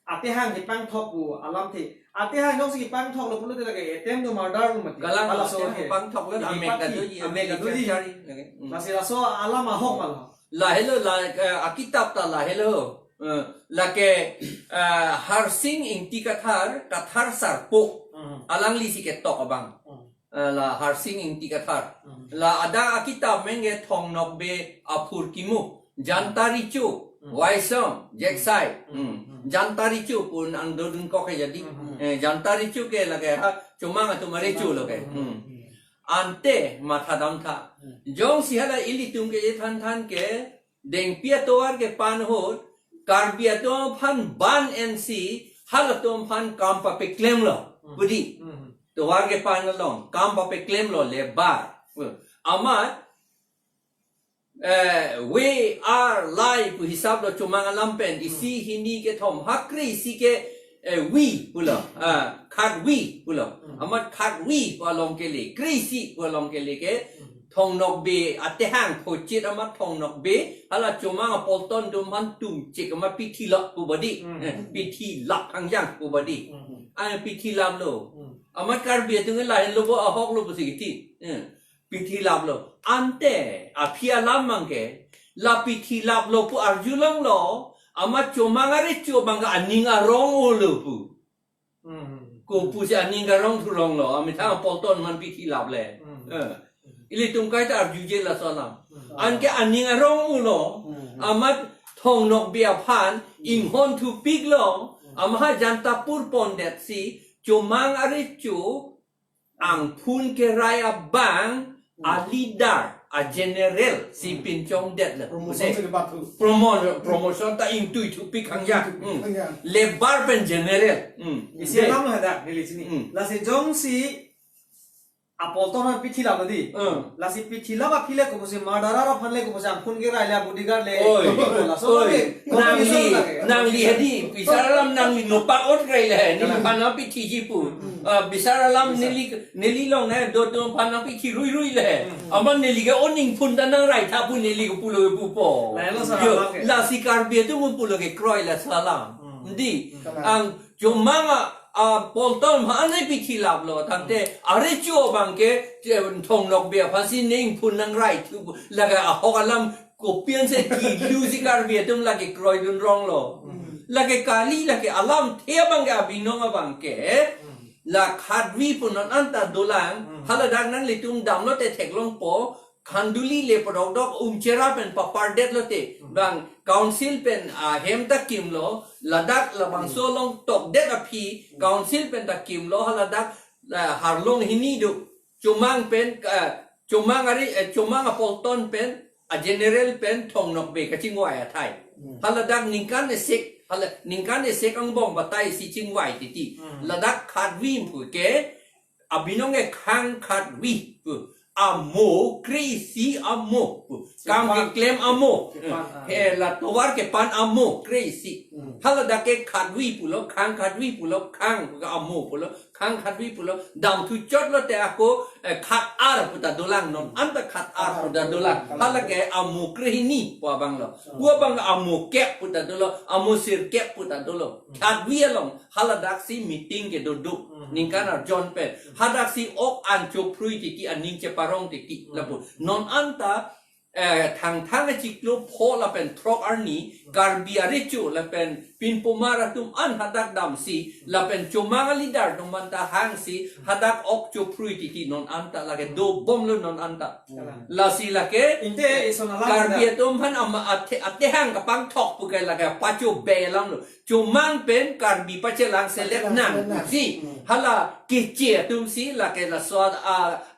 Atehang kepangthok pu alamthe. Atehang jongsi kepangthok lo pulote lake attempt to murder lo mati. Kalang, halaso atehang ke pangthok lo, amek, kepaki, kadoji, amek, amek kadoji. Chari, lake. Hmm. Lasi laso alam ahok ma lo. Lahelo la, eh, akitap ta lahelo. Eh, lake, eh, Harsing Ingti Kathar, Kathar Sarpo. Mhm. Alangli si ketok abang. Mhm. Eh, la Harsing Ingti Kathar. Mhm. La ada akitap amen ke Thong Nokbe aphurkimo, Janta Richo. Waisong, Jeksai. Hmm. Janta Recho pu nang dodun kok ke jadi. Eh, Janta Recho ke lake ha, Chomang atum arecho lo ke. Hmm. Ante mathadam tha. Jongsi hala ilitum ke je than than ke, Dengpi atovar ke pan ahut, Karbi atum aphan ban ensi, halatum aphan kam papeklem lo. Budi. Tovar ke pan along, kam papeklem lo lebar. Amat, eh, we are live pu hisap lo Chomang alam pen, isi hini kethom, ha kre-isi ke, eh, we pulo, ah, khat we pulo. Amat khat we pu along kele, kre-isi pu along kele ke, Thong Nokbe atehang phochit amat Thong Nokbe, hala Chomang apolton atum aphan tumchik amat pithi lap pu badi. Eh, pithi lap hangjang pu badi. Ah, pithi lap lo. Amat Karbi atum lahin lo bo ahok lo pusi kithi. Eh, pithi lap lo. Ante, aphi alam mang ke, la pithi lap lo pu arjulong lo, amat Chomang arecho abang ke aning arong-o lo pu. Kopusi aning arong thulong lo, amethang apolton aphan pithi lap le. Eh. Ilitum kaita arjuje laso alam. Anke aning arong-o lo, amat Thong Nokbe aphan inghon thupik lo, amat ha Jantapur pondetsi, Chomang arecho, angphun kerai abang, a leader, a general, si pinchongdet le. Promotion si kepathu. Promo-, promotion ta ingtui thupik hangjang. Ingtui thupik hangjang. Lebar pen general. Isi alam lo hadak, neli chini. Lasi jongsi apolton aphan pithi lap lo di. Lasi pithi lap aphi le kopusi murderer aphan le kopusi angphun kerai le bodyguard le. Oi. Laso oi. Lake. Nangli, nangli hadi, pisar alam nangli nopak ot kerai le, neliphan nangpithi ji pu. Ah, pisar alam neli, neli along eh, do do phan nangpithi rui rui le. Amat neli ke oning phun ta nangrai tha pu neli ke pulo ke pupo. Lailo sa yo, lake. Lasi Karbi atum pulo ke kroi laso alam. Di, ang Chomang a, apolton aphan pithi lap lo, tangte, arecho abang ke, eh, Thong Nokbe aphansi ningphun nangrai thu, lake ahok alam kopi ansi kilu si Karbi atum lake kroidun rong lo. Lake kali, lake alamthe abang ke abinong abang ke, la khat we pu non anta dolang, haladak nanglitum damlote theklongpo, Khanduli le padokdok Umchera pen papardet lote. Bang council pen ahem ta kimlo, ladak labangso along tokdet aphi, council pen ta kimlo, haladak, ah, Harlong hini do. Chomang pen, ah, Chomang ari, eh, Chomang apolton pen, a general pen Thong Nokbe kachingvai athai. Haladak ningkan esek, hala, ningkan esek angbong batai si chingvai titi. Ladak khat we pu ke, abinong ke khang khat we pu. Amo, kre-isi amo pu. Kam keklem amo. He, la tovar kepan amo, kre-isi. Haladak ke khat we pulo, khang khat we pulo, khang amo pulo, khang khat we pulo. Damthu chot lote ako, eh, khat ar pu ta dolang non. Anta khat ar pu ta dolang. Halake amo krehini pu abang lo. Pu abang amo kep pu ta dolo, amo sirkep pu ta dolo. Khat we along, haladaksi meeting kedo do. Ningkan arjon pen. Hadaksi ok an chophrui titi, aning cheparong titi. Lapu. Non anta, eh, Thangthang achiklo pho lapen throk arni, Karbi arecho lapen pinpomar atum an hadak damsi, lapen Chomang a leader atum anta hangsi, hadak ok chophrui titi non anta lake dobom lo non anta. Lasi lake, inte ison alam Karbi atum aphan ama athe, atehang kapangthok pu ke lake pachobe alam lo. Chomang pen Karbi pachelang selet nang. Pachelang selet nang. Si, hala Keche atum si lake laso a,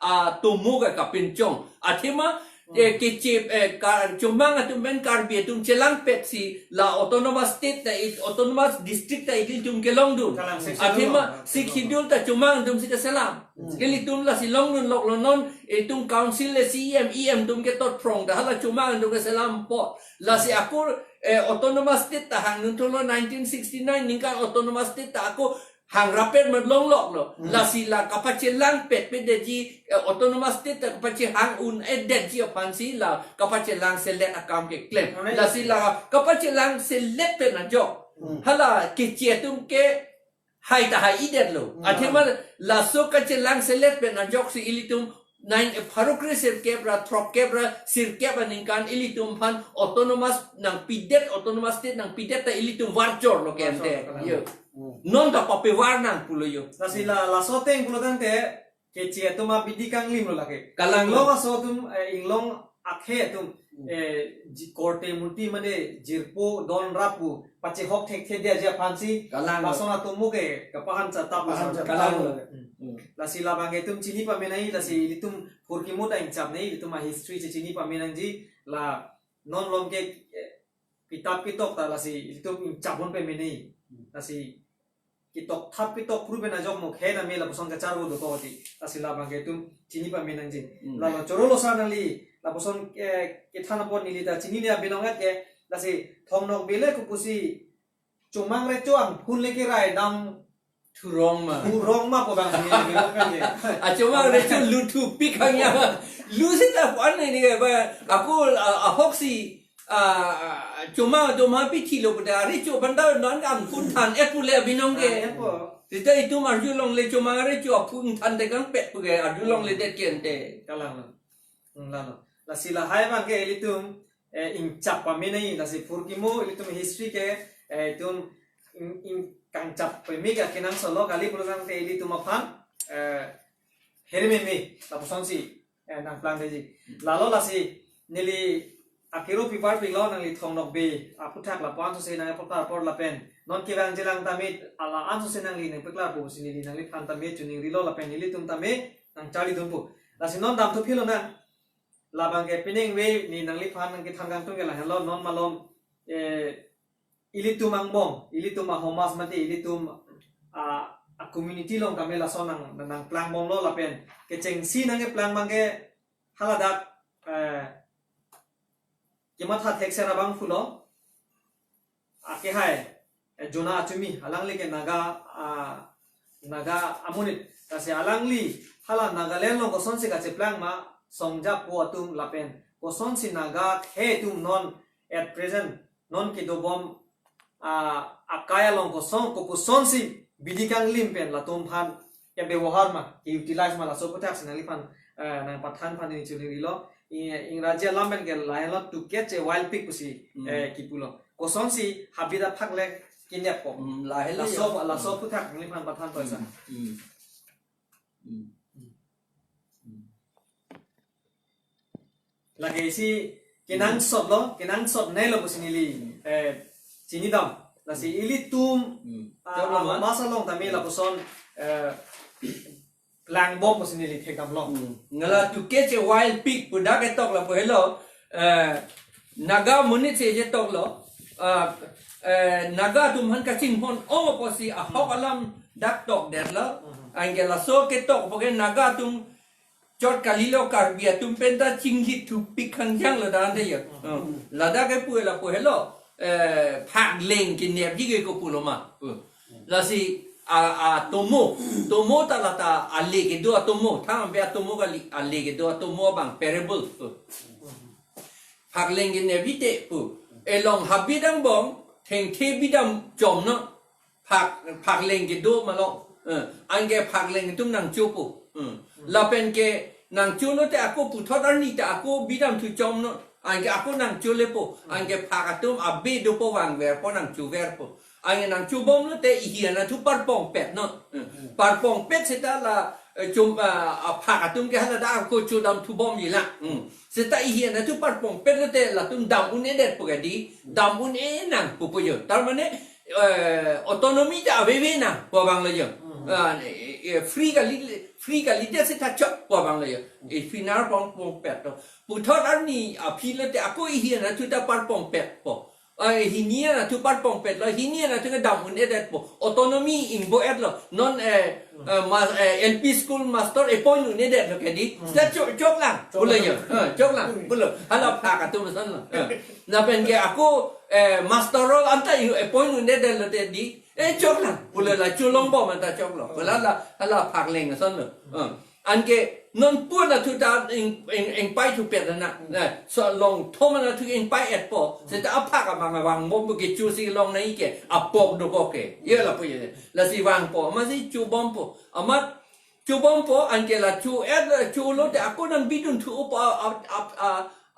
a, atomo ke kapinchong. Athema, eh, Keche, eh, Kar-, Chomang atum pen Karbi atum chelangpet si la autonomous state ta it, autonomous district ta ilitum kelongdun. Kalang sixth schedule. Athema, sixth schedule ta Chomang atum si keselam. Ke ilitum lasi longdun lok lo non, itum council le C E M, E M atum ketot phrong ta hala Chomang atum keselam po. Lasi ako, eh, autonomous state ta hangdun thulo nineteen sixty-nine ningkan autonomous state ta ako hangrapet mat longlok lo. Lasi la kapachelangpet pedetji, eh, autonomous state ta kapachehang un-edetji aphansi la kapachelang selet akam keklem. Lasi la kapachelang selet pen ajok. Hala Keche atum ke hai ta hai-edet lo. Athema laso kachelang selet pen ajoksi ilitum nine, eh, pharo kre sirkep ra, throkkep ra, sirkep aningkan ilitum aphan autonomous nangpidet, autonomous state nangpidet ta ilitum varchor lo kente. Varchor, kalang. Yo. Non ta papevar nang pulo yo. Lasi la, laso ateng pulo tangte, Keche atum abidi kanglim lo lake. Kalang. Inglong aso atum, eh, Inglong akhei atum, eh, ji-, korte munti mane jirpo don rap pu pachehok thekthe dia ji aphansi, kalang lason atum mo ke kapahan chatap. Kapahan lason chatap. Kalang. Hmm. Hmm. Lasi labang ke itum chini pame nangji, lasi ilitum phurkimo ta ingchap nangji, ilitum a-history chechini pame nangji, la non malom ke, eh, kitap ketok ta lasi ilitum ingchap pon pame nangji. Hmm. Lasi kitokthap kitokphru pen ajok mo khei tame lapuson kacharvo dokok ti. Lasi labang ke itum chini pame nangji. Hmm. Lalo choro lo sa nangli, lapuson, eh, kethan apot neli ta chinine abinong et ke, lasi Thong Nokbe le kopusi chomang recho angphun le kerai dam thurong ma. Thurong ma pu bang si neli lo kan ke. A chomang recho lu thupik hang ya. Lu seta pu-an ni ke ba, ako, a, ahoksi, a, chomang chomang pi thilo pu ta recho aphan ta non angphun than et pu le abinong ke. Ah, et po. Seta itum arjulongle chomang recho angphun than te kangpet pu ke arjulongle det ke ante. Kalang lo. Hmm, lalo. Lasi lahai abang ke ilitum, eh, ingchap pame nangji, lasi phurkimo ilitum history ke, eh, itum ing, ing kangchap pame ke kenangsot lo, kali pulo tangte ilitum aphan, eh, hermeme, lapusonsi, eh, nangplangdeji. Lalo lasi neli akero pipar pilo nangli Thong Nokbe aputhak lapu-an sose nangpaklar apor lapen non kevangjilang tame la-an sose nangli nangpaklar pusi neli nangliphan tame chiningrilo lapen nelitum tame nangcharlidun pu. Lasi non damthu philo nang. Labang ke penang ave, ne nangliphan nangkethan kangtung ke lahenlo, non malom, eh, ilitum angbong, ilitum ahomas mate ilitum a, a-community along tame lason nang, nangplangbomlo lapen kechengsi nangkeplang abang ke haladak, eh, kematha thekser abangphu lo. Akehai, eh, Jona Achumi, alangli ke Naga, ah, Naga amonit. Lasi alangli hala Nagaland along kosonsi kacheplang ma, Songja po atum lapen kosonsi Naga khei atum non at present non kedobom, ah, akai along koson, kopusonsi bidi kanglim pen latum aphan kebevohar ma, ke-utilize ma, laso aputhak si nangliphan, eh, nangpathan aphan neli chiningrilo. I-, Ingraji alam pen ke lahenlo to catch a wild pig pusi, hmm, eh, kipulo. Kosonsi habit aphak le kinep po. Hmm, lahelo laso, ya. Laso aputhak nangliphan pathan toisa. Hmm, hmm. Hmm. Hmm. Lake isi kenangsot lo, kenangsot nelo pusi neli, eh, chinidam. Lasi ilitum, hmm, ah, chok lo ma? Masa along tame lapuson, eh, plangbom pusi neli thekdamlo. Hmm. Nangli to catch a wild pig pu dak ketok lapu helo, eh, Naga amonit si ketok lo, ah, eh, Naga atum aphan kachinghon-ong apotsi ahok, hmm, alam dak tokdetlo. Hmm. Anke laso ketok apot ke Naga atum chot kalilo, Karbi atum penta chinglit thupik khangjang lo dan te ya. Hmm. Oh. Ladak kepu lapu helo, eh, phakleng kenepji ke kopulo ma. Oh. Lasi a, atomo, tomo ta la ta ale kedo atomo, thang ampe atomo kali, ale kedo atomo abang parable. Oh. Phakleng kenepji te pu. Elong habit angbong, thengthe bidam chomnon. Phak, phakleng kedo ma lo. Eh, anke phakleng atum nangchopo. Hmm. Lapen ke nangcholo te ako puthot arni ta ako bidam thu chomnon. Anke ako nangcholepo. Hmm. Anke phak atum abe dopo vangverpo, nangchoverpo. Anke nangchobomlo te ihi anatthu parpongpetnon. Hmm. Hmm. Parpongpet seta la, eh, chom, ah, ah, phak atum ke haladak ako chodam thubomji lang. Hmm. Seta ihi anatthu parpongpetlo te latum dam un-edetpo ke di, dam un-e nangpo pu jo. Tar mane, eh, autonomy ta aveve nangpo abang lo jo. Hmm. Ah, eh, eh, free kali, free kalidet seta chokpo abang lo jo. Eh, finar pongpongpet to. Puthot arni aphi lo te ako ihi anatthu ta parpongpetpo. Eh, hini anatthu parpongpetlo, hini anatthu ke dam un-edetpo. Autonomy ingbo-etlo. Non, eh, eh, ma, eh, L P school master appoint un-edetlo ke di. Hmm. Seta chok, choklang. Choklang. Pulo jo. Eh, choklang. Hmm. Pulo. Hala phak atum asonlo. Eh. Lapen ke ako, eh, master roll anta appoint un-edetlo te di. Eh, choklang. Pulo la cholongbom anta choklo. Pulo la, hala phakleng asonlo. Eh. Anke non pu anatthu ta ing, ing, ingpai thupet na. Hmm. Na, so long thom anatthu ingpai-etpo. Hmm. Seta aphak abang vangbompo ke chosi longnei ke apok dokok ke. Ye lapu ye. Lasi vangpo, amatsi chobompo. Amat chobompo, anke la cho-et, la cholo te ako nangbidun thu-opo, a, a, a, a,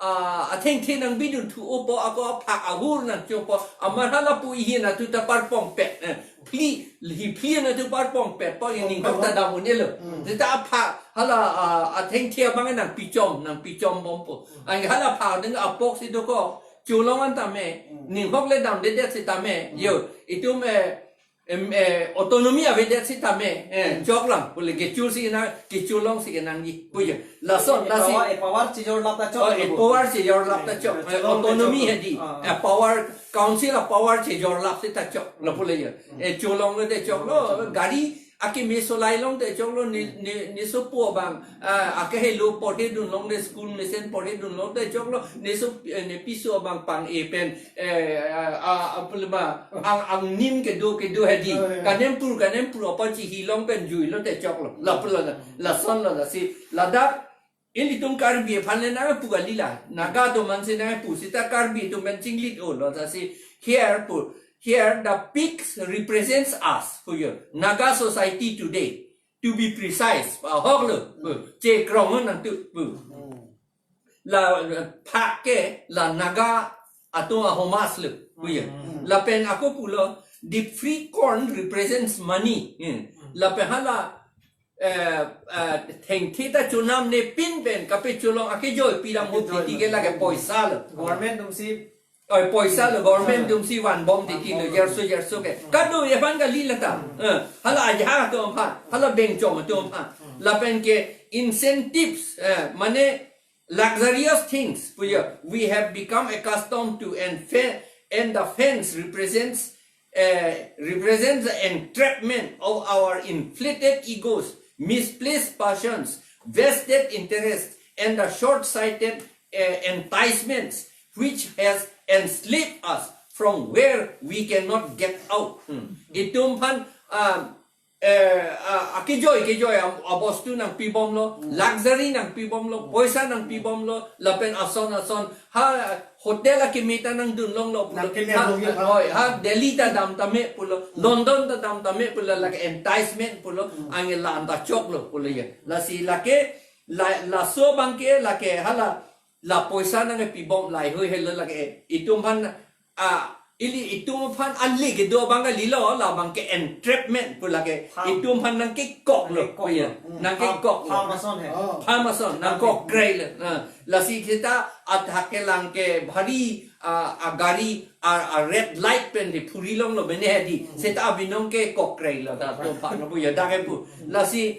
a, athengthe nangbidun thu-opo, ako aphak ahur nangchopo, amat halapu ihi anatthu ta parpongpet, eh, phli, hi phli anatthu parpongpetpo, ining kok ta dam un-elo. Hmm. Seta aphak, Hala, ah, athengthe abang nangpichom, nangpichom bompo. Anke hala pha ding apok si dokok, cholong an tame, ninghok le damdedet sitame, yo, itum, eh, em, eh, autonomy avedet sitame, eh, choklang, pule kechul si nang, kecholong si nangji, pujo. Lason, lasi. Power, power chejor lap ta chok. Oh, eh, power chejor lap ta chok. Eh, cholong autonomy chok. Hedi. Ah, ah. Eh, power, council a power chejor lap sita chok. Lapu le yo. Eh, cholong le te choklo, gari akeme solai long te choklo, ne, ne, nesopo abang, ah, akehelo porhedun long te, school mesen porhedun long te choklo, neso, eh, nepiso abang pang-e pen, eh, ah, ah, apa le ba, ang, angnim kedo, kedo hedi. Oh, ya. Kanempur, kanempur apa chihi long pen juilo te choklo. Lapu la, lason la, lasi, ladak, ilitum Karbi aphan le nangpu kali la. Naga atum aphan si nangpu sita Karbi atum pen chinglit-olo, lasi here pu, here the pigs represents us pu yo. Naga society today, to be precise, ahok lo, pu, chekrong nangtu, pu. La, la, phak ke la Naga atum ahomas lo, pu yo. Lapen ako pulo, the free corn represents money. Hmm. Lapen hala, eh, eh, thengthe ta chonamne pin pen kapacholong akejoi pidam ho titi ke lake poisa lo. Government atum si. Oi, poisa lo, government atum si vanbom titi lo, jerso, jerso ke. Kado ye aphan kali lata. Eh, hala ajahak atum aphan, hala bengchom atum aphan. Lapen ke incentives, eh, mane luxurious things, pu yo, we have become accustomed to, and fa-, and the fence represents, eh, represents the entrapment of our inflated egos, misplaced passions, vested interests, and the short-sighted, eh, enticements which has enslaved us from where we cannot get out. Hmm. Itum aphan, ah, eh, ah, akejoi, kejoi a, abostu nangpibomlo, luxury nangpibomlo, poisa nangpibomlo, lapen ason ason, ha, hotel akeme ta nangdun longlo pulo. Nangkeme ha, longlo, ha. Oi, ha, Delhi ta dam tame pulo, London ta dam tame pulo, lake enticement pulo, anke la anta choklo pulo ya. Lasi lake, la, laso abang ke, lake, hala, la poisa nangpibom lahei helo lake, itum aphan, ah, ili itum aphan ali kedo abang kalilo, labang ke entrapment pu lake, itum aphan nangkekoklo, nangkekoklo. Pu ya, nangkekoklo. Pham ason he. Oh. Pham ason, nangkokre lo. Nah, lasi seta athak kelang ke bhari, ah, agari, ah, ah, red light pen di phuri longlo mene hedi. Seta abinong ke kokre lo, ta atum aphan pu ya, dak ke pu. Lasi,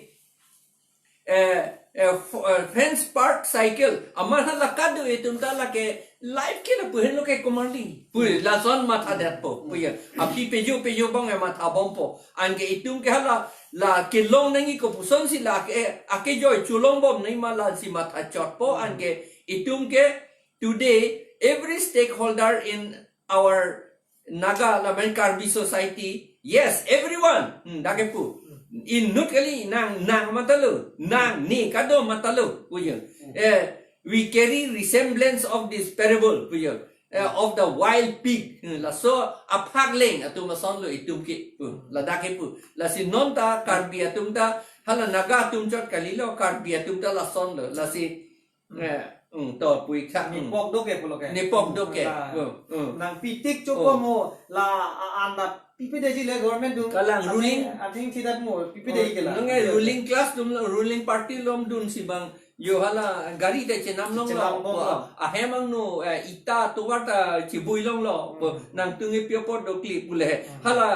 eh, eh, fo-, eh, fence park cycle. Amat hala kado itum ta lake life ke lapu henlo ke komarli. Pu lason mathadetpo. Pu ya. Aphi pejo pejo abang ya mathabompo. Anke itum ke hala la kelong nangji kopuson si la ke, eh, akejoi cholongbom nangji ma la si mathachotpo. Anke itum ke today every stakeholder in our Naga lapen Karbi society, yes, everyone. Hmm, dak ke pu. Inut kali nang, nang matha lo, nang ne kado matha lo, pu ya. Eh, we carry resemblance of this parable, pu ya. Eh, of the wild pig. Hmm, laso aphak leng atum ason lo itum ke, pu. Ladak ke pu. Lasi non ta Karbi atum ta, hala Naga atum chot kalilo, Karbi atum ta lason lo. Lasi Eh, hmm, to, pu ik tha, hmm. Nepok do ke pulo ke. Nepok do ke. La, hmm, hmm. Nangpitik chok ko mo la, a, anda pipe deji le government atum. Kalang ruling. Atheng, atheng thidat mo, pipe deji ke la. Nang, eh, ruling class atum lo, ruling party along dunsi bang, yo hala gari ta chenam longlo. Chenam longlo. Ahem angno, eh, ita tovar ta chibui longlo. Hmm. Nangtum ke pi apot dokok pu le. Hmm. Hala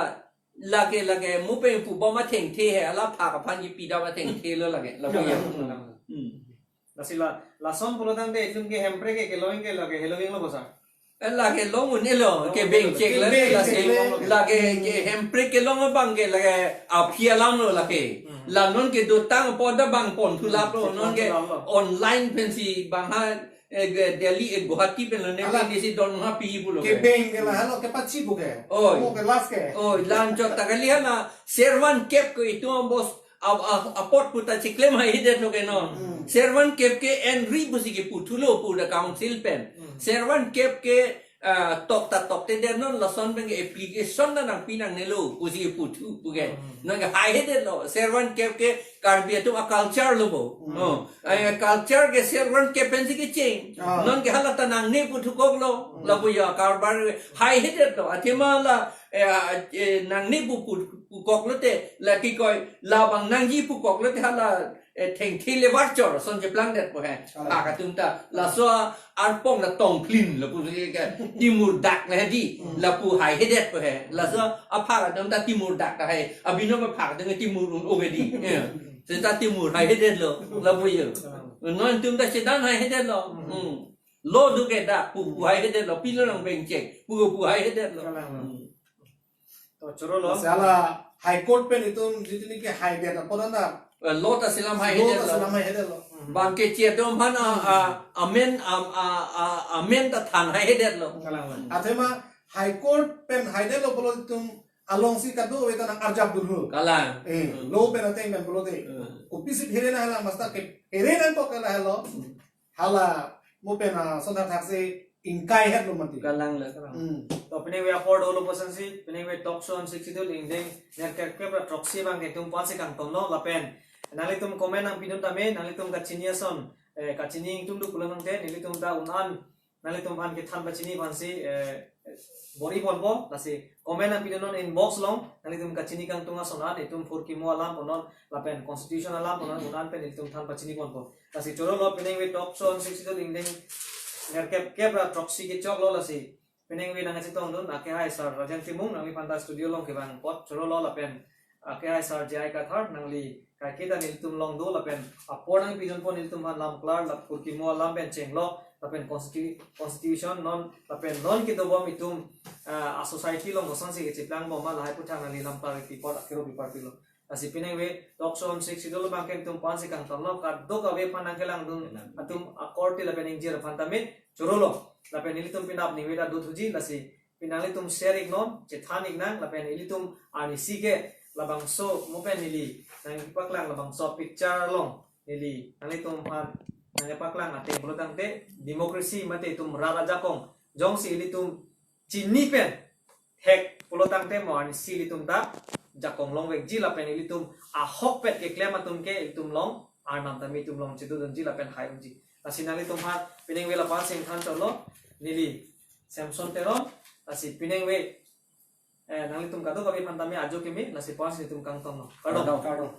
lake, lake, mo pen pubom athengthe he, hala phak aphan kipidam athengthe lo lake, lake ya. Hmm. Hmm. Lasi la, lason pulo tangte itum ke Hemprek ke kelong ke lake, helong lo bosa. Eh, lake long un-elo, kebeng chek la, kebeng lasi, chek la. Lake, ke Hemprek kelong abang ke lake, aphi alam lo lake. Hmm. La non kedotang apot ta bang ponthu lap lo, non ke ponthu lap lo. Online pensi bang ha, eh, ke Delhi, eh, Guwahati pen lo, ne ala pensi don ha pi pulo ke. Kebeng ke la, hala kepachi pu ke. Oi. Mo ke last ke. Oi, la anchot ta kali hala, servant kep ke itum abos, a, a, apot pu ta chiklem haihedet lo ke non. Hmm. Servant kep ke en ri pusi keputhulo pu the council pen. Hmm. Servant kep ke, ah, tok ta toktedet non, lason pen ke application ta nangpi nangnelo pusi keputhu pu ke. Hmm. Non ke haihedet lo, servant kep ke Karbi atum a culture lo bo. Hmm. Oh, eh, culture ke servant kep pensi kecheng. Ah. Non ke hala ta nangne puthukok lo, hmm, lapu ya karbar haihedet lo. Athema la, eh, eh, nangne pu, pu, pukok lote, la kikoi, labang nangji pukok lote hala, eh, thengthe le varchor ason cheplangdetpo he. Kalang. Phak atum ta, laso arpong la tongphlin lapu ke, timur dak le di, Hmm. lapu haihedet po he. Laso aphak atum ta timur dak ta hai, abino aphak atum timur un-o ke di. Ya. Seta timur haihedetlo, lapu yo. Kalang. Non atum ta chedan haihedetlo. Hmm. Hmm. Lo do ke dak, pu pu haihedetlo, pilo nang bengcheng, pu pu haihedetlo. Kalang. Hmm. To choro lo. Lasi hala High Court pen itum jitini ke haidet apot anta. Eh, lo ta selam Lo ta haihedetlo. selam haihedetlo. Hmm. Bang ke chi atum aphan a, a, amen, a, a, a, amen ta than haihedetlo. Kalang. Hmm. Athema High Court pen haidetlo pulo itum alongsi kadokave ta nang-arjap dunlo. Kalang. Eh, Hmm. lo pen ateng pen pulote. Hmm. Kopisi phere nanglang master ke phere nangkok ke lahelo. Hmm. Hala mo pen ason thakthaksi ingkaihetlo mati. Kalang le. Hmm. To penang ave apor dolo pusi, penang ave talk show on Sixth Schedule ingdeng nerkep kep ra throksi abang ke itum aphansi kangtonlo lapen nanglitum comment nangpidun tame, nanglitum kachini ason, eh, kachini ingtung do pulo tangte, nelitum ta un-an nanglitum aphan kethan pachini aphansi, eh, bor-i ponpo, lasi comment nangpidunon inbox along, nanglitum kachini kangtung ason an, itum phurkimo alam punon, lapen constitution alam punon, un-an pen itum than pachini ponpo. Lasi choro lo penang ave talk show on Sixth Schedule ingdeng nerkep kep ra throksi kechoklo lasi. Penang ave nangchetongdun, akehai sir Rajen Timung, nangli aphan ta studio along kevang apot, choro lo lapen akehai sir J I Kathar, nangli kaiketa nelitum along do, lapen apor nangpidunpo nelitum aphan lam klar, la phurkimo alam pen chenglok, lapen constitu-, constitution non, lapen non kedobom itum, ah, a society along kosonsi kecheplangbom ma lahai aputhak nangli lam klar pi apot akero pi apar pilo. Lasi penang ave talk show on Sixth Schedule abang ke itum aphansi kangtonlo, kadokave aphan nangkelangdun Kelang. atum akorte lapen ingjir aphan tame choro lo. Lapen nelitum penap ning ave ta dothuji, lasi penang ilitum share iknon, chethan iknang, lapen ilitum arnisi ke labangso mo pen neli nangpaklang labangso picture along neli nanglitum aphan nangpaklang ateng pulo tangte, democracy mate itum rat ajakong jongsi ilitum chini pen thek pulo tangte mo arnisi ilitum ta jakong longvekji lapen ilitum ahokpet keklem atum ke ilitum along arnam tame itum along chedodunji lapen hai unji. Lasi nanglitum aphan penang ave la aphansi ingthan chotlo, neli Samson Teron, lasi penang ave, eh, nanglitum kadokave aphan tame ajo keme, lasi aphansi itum kangtonlo. Kardom. Kardom. Kardom.